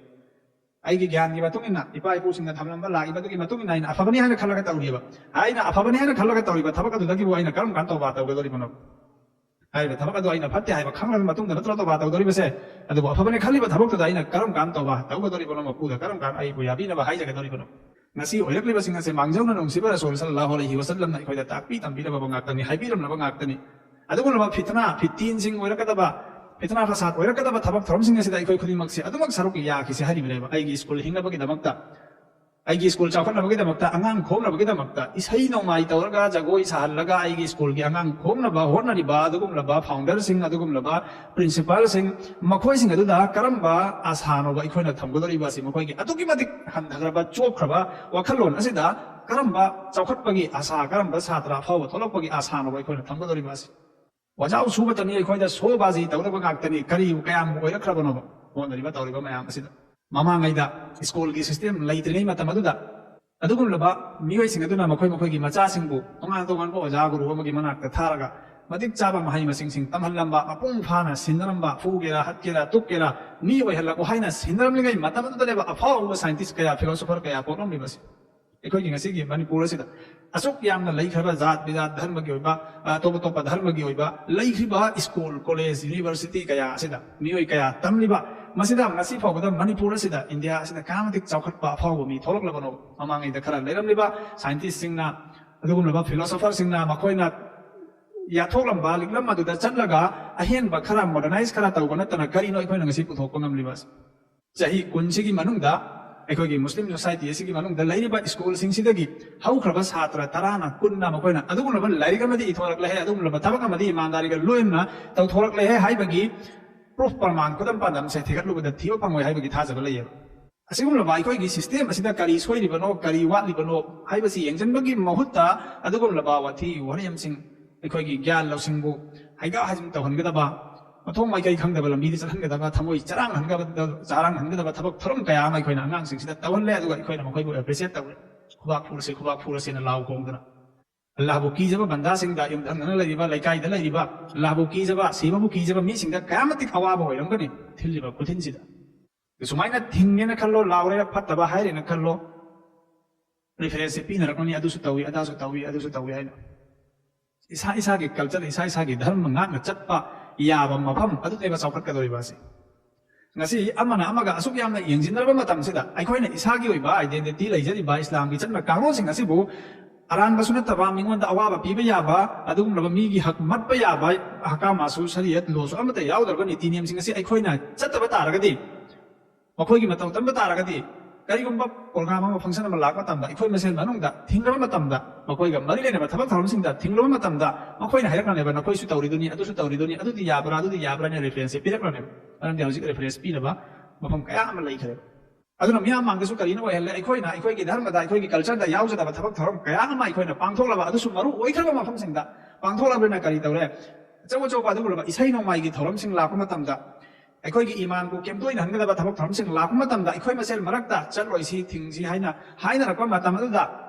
ꯑꯩꯒꯤ ꯒ꯭ꯌꯥꯟꯒꯤ ꯃꯇꯨꯡ ꯏꯟꯅ, ꯏꯄꯥ ꯏꯄꯨꯁꯤꯡꯅ ꯊꯝꯂꯝꯕ ꯂꯥꯛꯏꯕꯗꯨꯒꯤ ꯃꯇꯨꯡ ꯏꯟꯅ ꯑꯩꯅ ꯑꯐꯕꯅꯤ ꯍꯥꯏꯅ ꯈꯜꯂꯒ ꯇꯧꯔꯤꯑꯕ꯫ ꯑꯩꯅ ꯑꯐꯕꯅꯤ ꯍꯥꯏꯅ ꯈꯜꯂꯒ ꯇꯧꯔꯤꯕ ꯊꯕꯛ ꯑꯗꯨꯗꯒꯤꯕꯨ ꯑꯩꯅ ꯀꯔꯝ ꯀꯥꯟꯗ ꯇꯧꯕꯥ ꯇꯧꯒꯗꯧꯔꯤꯕꯅꯣ? ꯍꯥꯏꯔꯤꯕ ꯊꯕꯛ ꯑꯗꯨ ꯑꯩꯅ ꯐꯠꯇꯦ ꯍꯥꯏꯕ ꯈꯪꯂꯕ ꯃꯇꯨꯡꯗ ꯅꯠꯇ꯭ꯔꯣ ꯇꯧꯕꯥ ꯇꯧꯗꯧꯔꯤꯕꯁꯦ? ꯑꯗꯨꯕꯨ ꯑꯐꯕꯅꯤ ꯈꯜꯂꯤꯕ ꯊꯕꯛꯇꯨꯗ ꯑꯩꯅ ꯀꯔꯝ ꯀꯥꯟ ꯇꯧꯕ ꯇꯧꯒꯗꯧꯔꯤꯕꯅꯣ? ꯃꯄꯨꯗ ꯀꯔꯝ ꯀꯥꯟ ꯑꯩꯕꯨ ꯌꯥꯕꯤꯅꯕ ꯍꯥꯏꯖꯒꯗꯧꯔꯤꯕꯅꯣ? ꯉꯁꯤ ꯑꯣꯏꯔꯛꯂꯤꯕꯁꯤꯡ ꯑꯁꯦ ꯃꯥꯡꯖꯧꯅ ꯅꯨꯡꯁꯤꯕ ꯔꯁꯨꯜ ꯁꯜꯂꯜꯂꯥꯍꯨ ꯑꯂꯩꯍꯤ ꯋꯁꯜꯂꯝꯅ ꯑꯩꯈꯣꯏꯗ ꯇꯥꯛꯄꯤ ꯇꯝꯕꯤꯔꯕ ꯉꯥꯛꯇꯅꯤ, ꯍꯥꯏꯕꯤꯔꯝꯂꯕ ꯉꯥꯛꯇꯅꯤ꯫ ꯑꯗꯨꯒꯨꯝꯂꯕ ꯐꯤꯇꯅꯥ ꯐꯤꯇꯤꯟꯁꯤꯡ ꯑꯣꯏꯔꯛꯀꯗꯕ, ꯐꯤꯇꯅꯥ ꯐꯁꯥꯗ ꯑꯣꯏꯔꯛꯀꯗꯕ ꯊꯕꯛ ꯊꯧꯔꯝꯁꯤꯡ ꯑꯁꯤꯗ ꯑꯩꯈꯣꯏ ꯈꯨꯗꯤꯡꯃꯛꯁꯦ ꯑꯗꯨꯃꯛ ꯁꯔꯨꯛ ꯌꯥꯈꯤꯁꯦ ꯍꯥꯏꯔꯤꯕꯅꯦꯕ꯫ ꯑꯩꯒꯤ ꯁ꯭ꯀꯨꯜ ꯍꯤꯡꯅꯕꯒꯤꯗꯃꯛꯇ, ꯑꯩꯒꯤ ꯁ꯭ꯀꯨꯜ ꯆꯥꯎꯈꯠꯅꯕꯒꯤꯗꯃꯛꯇ, ꯑꯉꯥꯡ ꯈꯣꯝꯅꯕꯒꯤꯗꯃꯛꯇ ꯏꯁꯩ ꯅꯣꯡꯃꯥꯏ ꯇꯧꯔꯒ, ꯖꯒꯣꯏ ꯁꯥꯍꯜꯂꯒ, ꯑꯩꯒꯤ ꯁ꯭ꯀꯨꯜꯒꯤ ꯑꯉꯥꯡ ꯈꯣꯝꯅꯕ ꯍꯣꯠꯅꯔꯤꯕ ꯑꯗꯨꯒꯨꯝꯂꯕ ꯐꯥꯎꯟꯗꯔꯁꯤꯡ, ꯑꯗꯨꯒꯨꯝꯂꯕ ꯄ꯭ꯔꯤꯟꯁꯤꯄꯥꯜꯁꯤꯡ, ꯃꯈꯣꯏꯁꯤꯡ ꯑꯗꯨꯗ ꯀꯔꯝꯕ ꯑꯁꯥꯅꯣꯕ ꯑꯩꯈꯣꯏꯅ ꯊꯝꯒꯗꯧꯔꯤꯕ ꯑꯁꯤ? ꯃꯈꯣꯏꯒꯤ ꯑꯗꯨꯛꯀꯤ ꯃꯇꯤꯛ ꯍꯟꯊꯈ꯭ꯔꯕ, ꯆꯣꯛꯈ꯭ꯔꯕ ꯋꯥꯈꯜꯂꯣꯟ ꯑꯁꯤꯗ ꯀꯔꯝꯕ ꯆꯥꯎꯈꯠꯄꯒꯤ ꯑꯁꯥ, ꯀꯔꯝꯕ ꯁꯥꯇ꯭ꯔ ꯑꯐꯥꯎꯕ ꯊꯣꯛꯂꯛꯄꯒꯤ ꯑꯁꯥꯅꯣꯕ ꯑꯩꯈꯣꯏꯅ ꯊꯝꯒꯗꯧꯔꯤꯕ ꯑꯁꯤ? ꯋꯥꯖꯥꯎ ꯁꯨꯕꯇꯅꯤ, ꯑꯩꯈꯣꯏꯗ ꯁꯣꯕꯥꯖꯤ ꯇꯧꯗꯕ ꯉꯥꯛꯇꯅꯤ꯫ ꯀꯔꯤ ꯀꯌꯥꯝ ꯑꯣꯏꯔꯛꯈ꯭ꯔꯕꯅꯣꯕ ꯍꯣꯠꯅꯔꯤꯕ ꯇꯧꯔꯤꯕ ꯃꯌꯥꯝ ꯑꯁꯤꯗ? ꯃꯃꯥꯡꯉꯩꯗ ꯁ꯭ꯀꯨꯜꯒꯤ ꯁꯤꯁꯇꯦꯝ ꯂꯩꯇ꯭ꯔꯤꯉꯩ ꯃꯇꯝ ꯑꯗꯨꯗ ꯑꯗꯨꯒꯨꯝꯂꯕ ꯃꯤꯑꯣꯏꯁꯤꯡ ꯑꯗꯨꯅ ꯃꯈꯣꯏ ꯃꯈꯣꯏꯒꯤ ꯃꯆꯥꯁꯤꯡꯕꯨ ꯇꯣꯉꯥꯟ ꯇꯣꯉꯥꯟꯕ ꯑꯣꯖꯥ ꯒꯨꯔꯨ ꯑꯃꯒꯤ ꯃꯅꯥꯛꯇ ꯊꯥꯔꯒ ꯃꯇꯤꯛ ꯆꯥꯕ ꯃꯍꯩ ꯃꯁꯤꯡꯁꯤꯡ ꯇꯝꯍꯜꯂꯝꯕ, ꯃꯄꯨꯡ ꯐꯥꯅ ꯁꯤꯟꯅꯔꯝꯕ, ꯐꯨꯒꯦꯔꯥ, ꯍꯠꯀꯦꯔꯥ, ꯇꯨꯞꯀꯦꯔꯥ, ꯃꯤ ꯑꯣꯏꯍꯜꯂꯛꯎ ꯍꯥꯏꯅ ꯁꯤꯟꯅꯔꯝꯂꯤꯉꯩ ꯃꯇꯝ ꯑꯗꯨꯗꯅꯦꯕ ꯑꯐꯥꯎꯕ ꯁꯥꯏꯟꯇꯤꯁ ꯀꯌꯥ, ꯐꯤꯂꯣꯁꯣꯐꯔ ꯀꯌꯥ ꯄꯣꯛꯂꯝꯂꯤꯕꯁꯤ꯫ ꯑꯩꯈꯣꯏꯒꯤ ꯉꯁꯤꯒꯤ ꯃꯅꯤꯄꯨꯔ ꯑꯁꯤꯗ ꯑꯁꯨꯛ ꯌꯥꯝꯅ ꯂꯩꯈ꯭ꯔꯕ ꯖꯥꯠ ꯕꯤꯖꯥꯠ ꯙꯔꯃꯒꯤ ꯑꯣꯏꯕ, ꯑꯇꯣꯞ ꯑꯇꯣꯞꯄ ꯙꯔꯃꯒꯤ ꯑꯣꯏꯕ ꯂꯩꯈ꯭ꯔꯤꯕ ꯁ꯭ꯀꯨꯜ, ꯀꯣꯂꯦꯖ, ꯌꯨꯅꯤꯚꯔꯁꯤꯇꯤ ꯀꯌꯥ ꯑꯁꯤꯗ ꯃꯤꯑꯣꯏ ꯀꯌꯥ ꯇꯝꯂꯤꯕ, ꯃꯁꯤꯗ ꯉꯁꯤ ꯐꯥꯎꯕꯗ ꯃꯅꯤꯄꯨꯔ ꯑꯁꯤꯗ, ꯏꯟꯗꯤꯌꯥ ꯑꯁꯤꯗ ꯀꯌꯥꯃꯇꯤꯛ ꯆꯥꯎꯈꯠꯄ ꯑꯐꯥꯎꯕ ꯃꯤ ꯊꯣꯛꯂꯛꯂꯕꯅꯣ? ꯃꯃꯥꯡꯉꯩꯗ ꯈꯔ ꯂꯩꯔꯝꯂꯤꯕ ꯁꯥꯏꯟꯇꯤꯁꯁꯤꯡꯅ, ꯑꯗꯨꯒꯨꯝꯂꯕ ꯐꯤꯂꯣꯁꯣꯐꯔꯁꯤꯡꯅ ꯃꯈꯣꯏꯅ ꯌꯥꯊꯣꯛꯂꯝꯕ ꯂꯤꯛꯂꯝ ꯑꯗꯨꯗ ꯆꯠꯂꯒ ꯑꯍꯦꯟꯕ ꯈꯔ, ꯃꯣꯗꯔꯅꯥꯏꯖ ꯈꯔ ꯇꯧꯕ ꯅꯠꯇꯅ ꯀꯔꯤꯅꯣ ꯑꯩꯈꯣꯏꯅ ꯉꯁꯤ ꯄꯨꯊꯣꯛꯄ ꯉꯝꯂꯤꯕ ꯑꯁꯤ? ꯆꯍꯤ ꯀꯨꯟꯁꯤꯒꯤ ꯃꯅꯨꯡꯗ ꯑꯩꯈꯣꯏꯒꯤ ꯃꯨꯁꯂꯤꯝ ꯁꯣꯁꯥꯏꯇꯤ ꯑꯁꯤꯒꯤ ꯃꯅꯨꯡꯗ ꯂꯩꯔꯤꯕ ꯁ꯭ꯀꯨꯜꯁꯤꯡꯁꯤꯗꯒꯤ ꯍꯧꯈ꯭ꯔꯕ ꯁꯥꯇ꯭ꯔ ꯇꯔꯥꯅ, ꯀꯨꯟꯅ ꯃꯈꯣꯏꯅ ꯑꯗꯨꯒꯨꯝꯂꯕ ꯂꯥꯏꯔꯤꯛ ꯑꯃꯗꯤ ꯏꯊꯣꯔꯛꯂꯦ, ꯑꯗꯨꯒꯨꯝꯂꯕ ꯊꯕꯛ ꯑꯃꯗꯤ ꯏꯃꯥꯟꯗꯥꯔꯤꯒ ꯂꯣꯏꯅꯅ ꯇꯧꯊꯣꯔꯛꯂꯦ ꯍꯥꯏꯕꯒꯤ ꯄ꯭ꯔꯨꯐ, ꯄ꯭ꯔꯃꯥꯟ, ꯈꯨꯗꯝ ꯄꯥꯟꯗꯝꯁꯦ ꯊꯤꯒꯠꯂꯨꯕꯗ ꯊꯤꯕ ꯐꯪꯉꯣꯏ ꯍꯥꯏꯕꯒꯤ ꯊꯥꯖꯕ ꯂꯩꯌꯦꯕ꯫ ꯑꯁꯤꯒꯨꯝꯂꯕ ꯑꯩꯈꯣꯏꯒꯤ ꯁꯤꯁꯇꯦꯝ ꯑꯁꯤꯗ ꯀꯔꯤ ꯁꯣꯏꯔꯤꯕꯅꯣ, ꯀꯔꯤ ꯋꯥꯠꯂꯤꯕꯅꯣ ꯍꯥꯏꯕꯁꯤ ꯌꯦꯡꯁꯤꯟꯕꯒꯤ ꯃꯍꯨꯠꯇ, ꯑꯗꯨꯒꯨꯝꯂꯕ ꯋꯥꯊꯤ ꯋꯥꯔꯦꯝꯁꯤꯡ, ꯑꯩꯈꯣꯏꯒꯤ ꯒ꯭ꯌꯥꯟ ꯂꯧꯁꯤꯡꯕꯨ ꯍꯩꯒꯥ ꯍꯩꯖꯤꯟ ꯇꯧꯍꯟꯒꯗꯕ, ꯃꯊꯣꯡ ꯃꯥꯏꯀꯩ ꯈꯪꯗꯕ ꯂꯝꯕꯤꯗ ꯆꯠꯍꯟꯒꯗꯕ, ꯊꯃꯣꯏ ꯆꯔꯥꯡꯍꯟꯒꯗꯕ, ꯆꯔꯥꯡꯍꯟꯒꯗꯕ ꯊꯕꯛ ꯊꯧꯔꯝ ꯀꯌꯥ ꯑꯃ ꯑꯩꯈꯣꯏꯅ ꯑꯉꯥꯡꯁꯤꯡꯁꯤꯗ ꯇꯧꯍꯜꯂꯦ꯫ ꯑꯗꯨꯒ ꯑꯩꯈꯣꯏꯅ ꯃꯈꯣꯏꯕꯨ ꯑꯦꯄ꯭ꯔꯤꯁꯤꯌꯦꯠ ꯇꯧꯔꯦ, "ꯈꯨꯕꯥꯛ ꯐꯨꯔꯁꯤ, ꯈꯨꯕꯥꯛ ꯐꯨꯔꯁꯤꯅ" ꯂꯥꯎ ꯈꯣꯡꯗꯅ꯫ ꯑꯜꯂꯥꯍꯕꯨ ꯀꯤꯖꯕ ꯕꯟꯗꯥꯁꯤꯡꯗ, ꯌꯨꯝꯊꯪꯅꯅ ꯂꯩꯔꯤꯕ, ꯂꯩꯀꯥꯏꯗ ꯂꯩꯔꯤꯕ, ꯑꯜꯂꯥꯍꯕꯨ ꯀꯤꯖꯕ, ꯁꯤꯕꯕꯨ ꯀꯤꯖꯕ ꯃꯤꯁꯤꯡꯗ ꯀꯌꯥꯃꯇꯤꯛ ꯑꯋꯥꯕ ꯑꯣꯏꯔꯝꯒꯅꯤ ꯊꯤꯜꯂꯤꯕ ꯈꯨꯊꯤꯟꯁꯤꯗ꯫ ꯁꯨꯃꯥꯏꯅ ꯊꯤꯡꯉꯦꯅ ꯈꯜꯂꯣ, ꯂꯥꯎꯔꯦ, ꯐꯠꯇꯕ ꯍꯥꯏꯔꯦꯅ ꯈꯜꯂꯣ, ꯔꯤꯐꯔꯦꯟꯁꯁꯦ ꯄꯤꯅꯔꯛꯀꯅꯤ, "ꯑꯗꯨꯁꯨ ꯇꯧꯏ, ꯑꯗꯥꯁꯨ ꯇꯧꯏ, ꯑꯗꯨꯁꯨ ꯇꯧꯏ" ꯍꯥꯏꯅ꯫ ꯏꯁꯥ ꯏꯁꯥꯒꯤ ꯀꯜꯆꯔ, ꯏꯁꯥ ꯏꯁꯥꯒꯤ ꯙꯔꯃ ꯉꯥꯛꯅ ꯆꯠꯄ ꯌꯥꯕ ꯃꯐꯝ ꯑꯗꯨꯅꯦꯕ ꯆꯥꯎꯈꯠꯀꯗꯧꯔꯤꯕ ꯑꯁꯤ꯫ ꯉꯁꯤ ꯑꯃꯅ ꯑꯃꯒ ꯑꯁꯨꯛ ꯌꯥꯝꯅ ꯌꯦꯡꯁꯤꯟꯅꯔꯕ ꯃꯇꯝꯁꯤꯗ, ꯑꯩꯈꯣꯏꯅ ꯏꯁꯥꯒꯤ ꯑꯣꯏꯕ identity ꯂꯩꯖꯔꯤꯕ ꯏꯁꯂꯥꯝꯒꯤ ꯆꯠꯅ ꯀꯥꯡꯂꯣꯟꯁꯤꯡ ꯑꯁꯤꯕꯨ ꯑꯔꯥꯟꯕꯁꯨ ꯅꯠꯇꯕ, ꯃꯤꯉꯣꯟꯗ ꯑꯋꯥꯕ ꯄꯤꯕ ꯌꯥꯕ, ꯑꯗꯨꯒꯨꯝꯂꯕ ꯃꯤꯒꯤ ꯍꯛ ꯃꯠꯄ ꯌꯥꯕ, ꯍꯀꯥꯃꯥꯁꯨ ꯁꯔꯤꯌꯠ ꯂꯣꯁꯨ ꯑꯃꯠꯇ ꯌꯥꯎꯗ꯭ꯔꯕ ꯅꯤꯇꯤ ꯅꯤꯌꯝꯁꯤꯡ ꯑꯁꯤ ꯑꯩꯈꯣꯏꯅ ꯆꯠꯇꯕ ꯇꯥꯔꯒꯗꯤ, ꯃꯈꯣꯏꯒꯤ ꯃꯇꯧ ꯇꯝꯕ ꯇꯥꯔꯒꯗꯤ, ꯀꯔꯤꯒꯨꯝꯕ program ꯑꯃ, function ꯑꯃ ꯂꯥꯛꯄ ꯃꯇꯝꯗ, ꯑꯩꯈꯣꯏ ꯃꯁꯦꯜ ꯃꯅꯨꯡꯗ ꯊꯤꯡꯂꯕ ꯃꯇꯝꯗ, ꯃꯈꯣꯏꯒ ꯃꯔꯤ ꯂꯩꯅꯕ ꯊꯕꯛ ꯊꯧꯔꯝꯁꯤꯡꯗ ꯊꯤꯡꯂꯕ ꯃꯇꯝꯗ, ꯃꯈꯣꯏꯅ ꯍꯥꯏꯔꯛꯂꯅꯦꯕ, "ꯅꯈꯣꯏꯁꯨ ꯇꯧꯔꯤꯗꯨꯅꯤ, ꯑꯗꯨꯁꯨ ꯇꯧꯔꯤꯗꯨꯅꯤ, ꯑꯗꯨꯗꯤ ꯌꯥꯕ꯭ꯔꯥ, ꯑꯗꯨꯗꯤ ꯌꯥꯕ꯭ꯔꯥ?" ꯍꯥꯏꯅ reference ꯁꯦ ꯄꯤꯔꯛꯂꯅꯦꯕ꯫ ꯃꯔꯝꯗꯤ ꯍꯧꯖꯤꯛ reference ꯄꯤꯅꯕ ꯃꯐꯝ ꯀꯌꯥ ꯑꯃ ꯂꯩꯈ꯭ꯔꯦꯕ꯫ ꯑꯗꯨꯅ ꯃꯤꯌꯥꯝ ꯃꯥꯡꯗꯁꯨ ꯀꯔꯤꯅ ꯑꯣꯏꯍꯜꯂꯦ? ꯑꯩꯈꯣꯏꯅ ꯑꯩꯈꯣꯏꯒꯤ ꯙꯔꯃꯗ, ꯑꯩꯈꯣꯏꯒꯤ culture ꯗ ꯌꯥꯎꯖꯗꯕ ꯊꯕꯛ ꯊꯧꯔꯝ ꯀꯌꯥ ꯑꯃ ꯑꯩꯈꯣꯏꯅ ꯄꯥꯡꯊꯣꯛꯂꯕ, ꯑꯗꯨꯁꯨ ꯃꯔꯨ ꯑꯣꯏꯈ꯭ꯔꯕ ꯃꯐꯝꯁꯤꯡꯗ ꯄꯥꯡꯊꯣꯛꯂꯕꯅꯤꯅ ꯀꯔꯤ ꯇꯧꯔꯦ? ꯑꯆꯧ ꯑꯆꯧꯕ ꯑꯗꯨꯒꯨꯝꯂꯕ ꯏꯁꯩ ꯅꯣꯡꯃꯥꯏꯒꯤ ꯊꯧꯔꯝꯁꯤꯡ ꯂꯥꯛꯄ ꯃꯇꯝꯗ, ꯑꯩꯈꯣꯏꯒꯤ ꯏꯃꯥꯟꯕꯨ ꯀꯦꯝꯇꯣꯏꯅꯍꯟꯒꯗꯕ ꯊꯕꯛ ꯊꯧꯔꯝꯁꯤꯡ ꯂꯥꯛꯄ ꯃꯇꯝꯗ, ꯑꯩꯈꯣꯏ ꯃꯁꯦꯜ ꯃꯔꯛꯇ ꯆꯠꯂꯣꯏꯁꯤ, ꯊꯤꯡꯁꯤ ꯍꯥꯏꯅ ꯍꯥꯏꯅꯔꯛꯄ ꯃꯇꯝ ꯑꯗꯨꯗ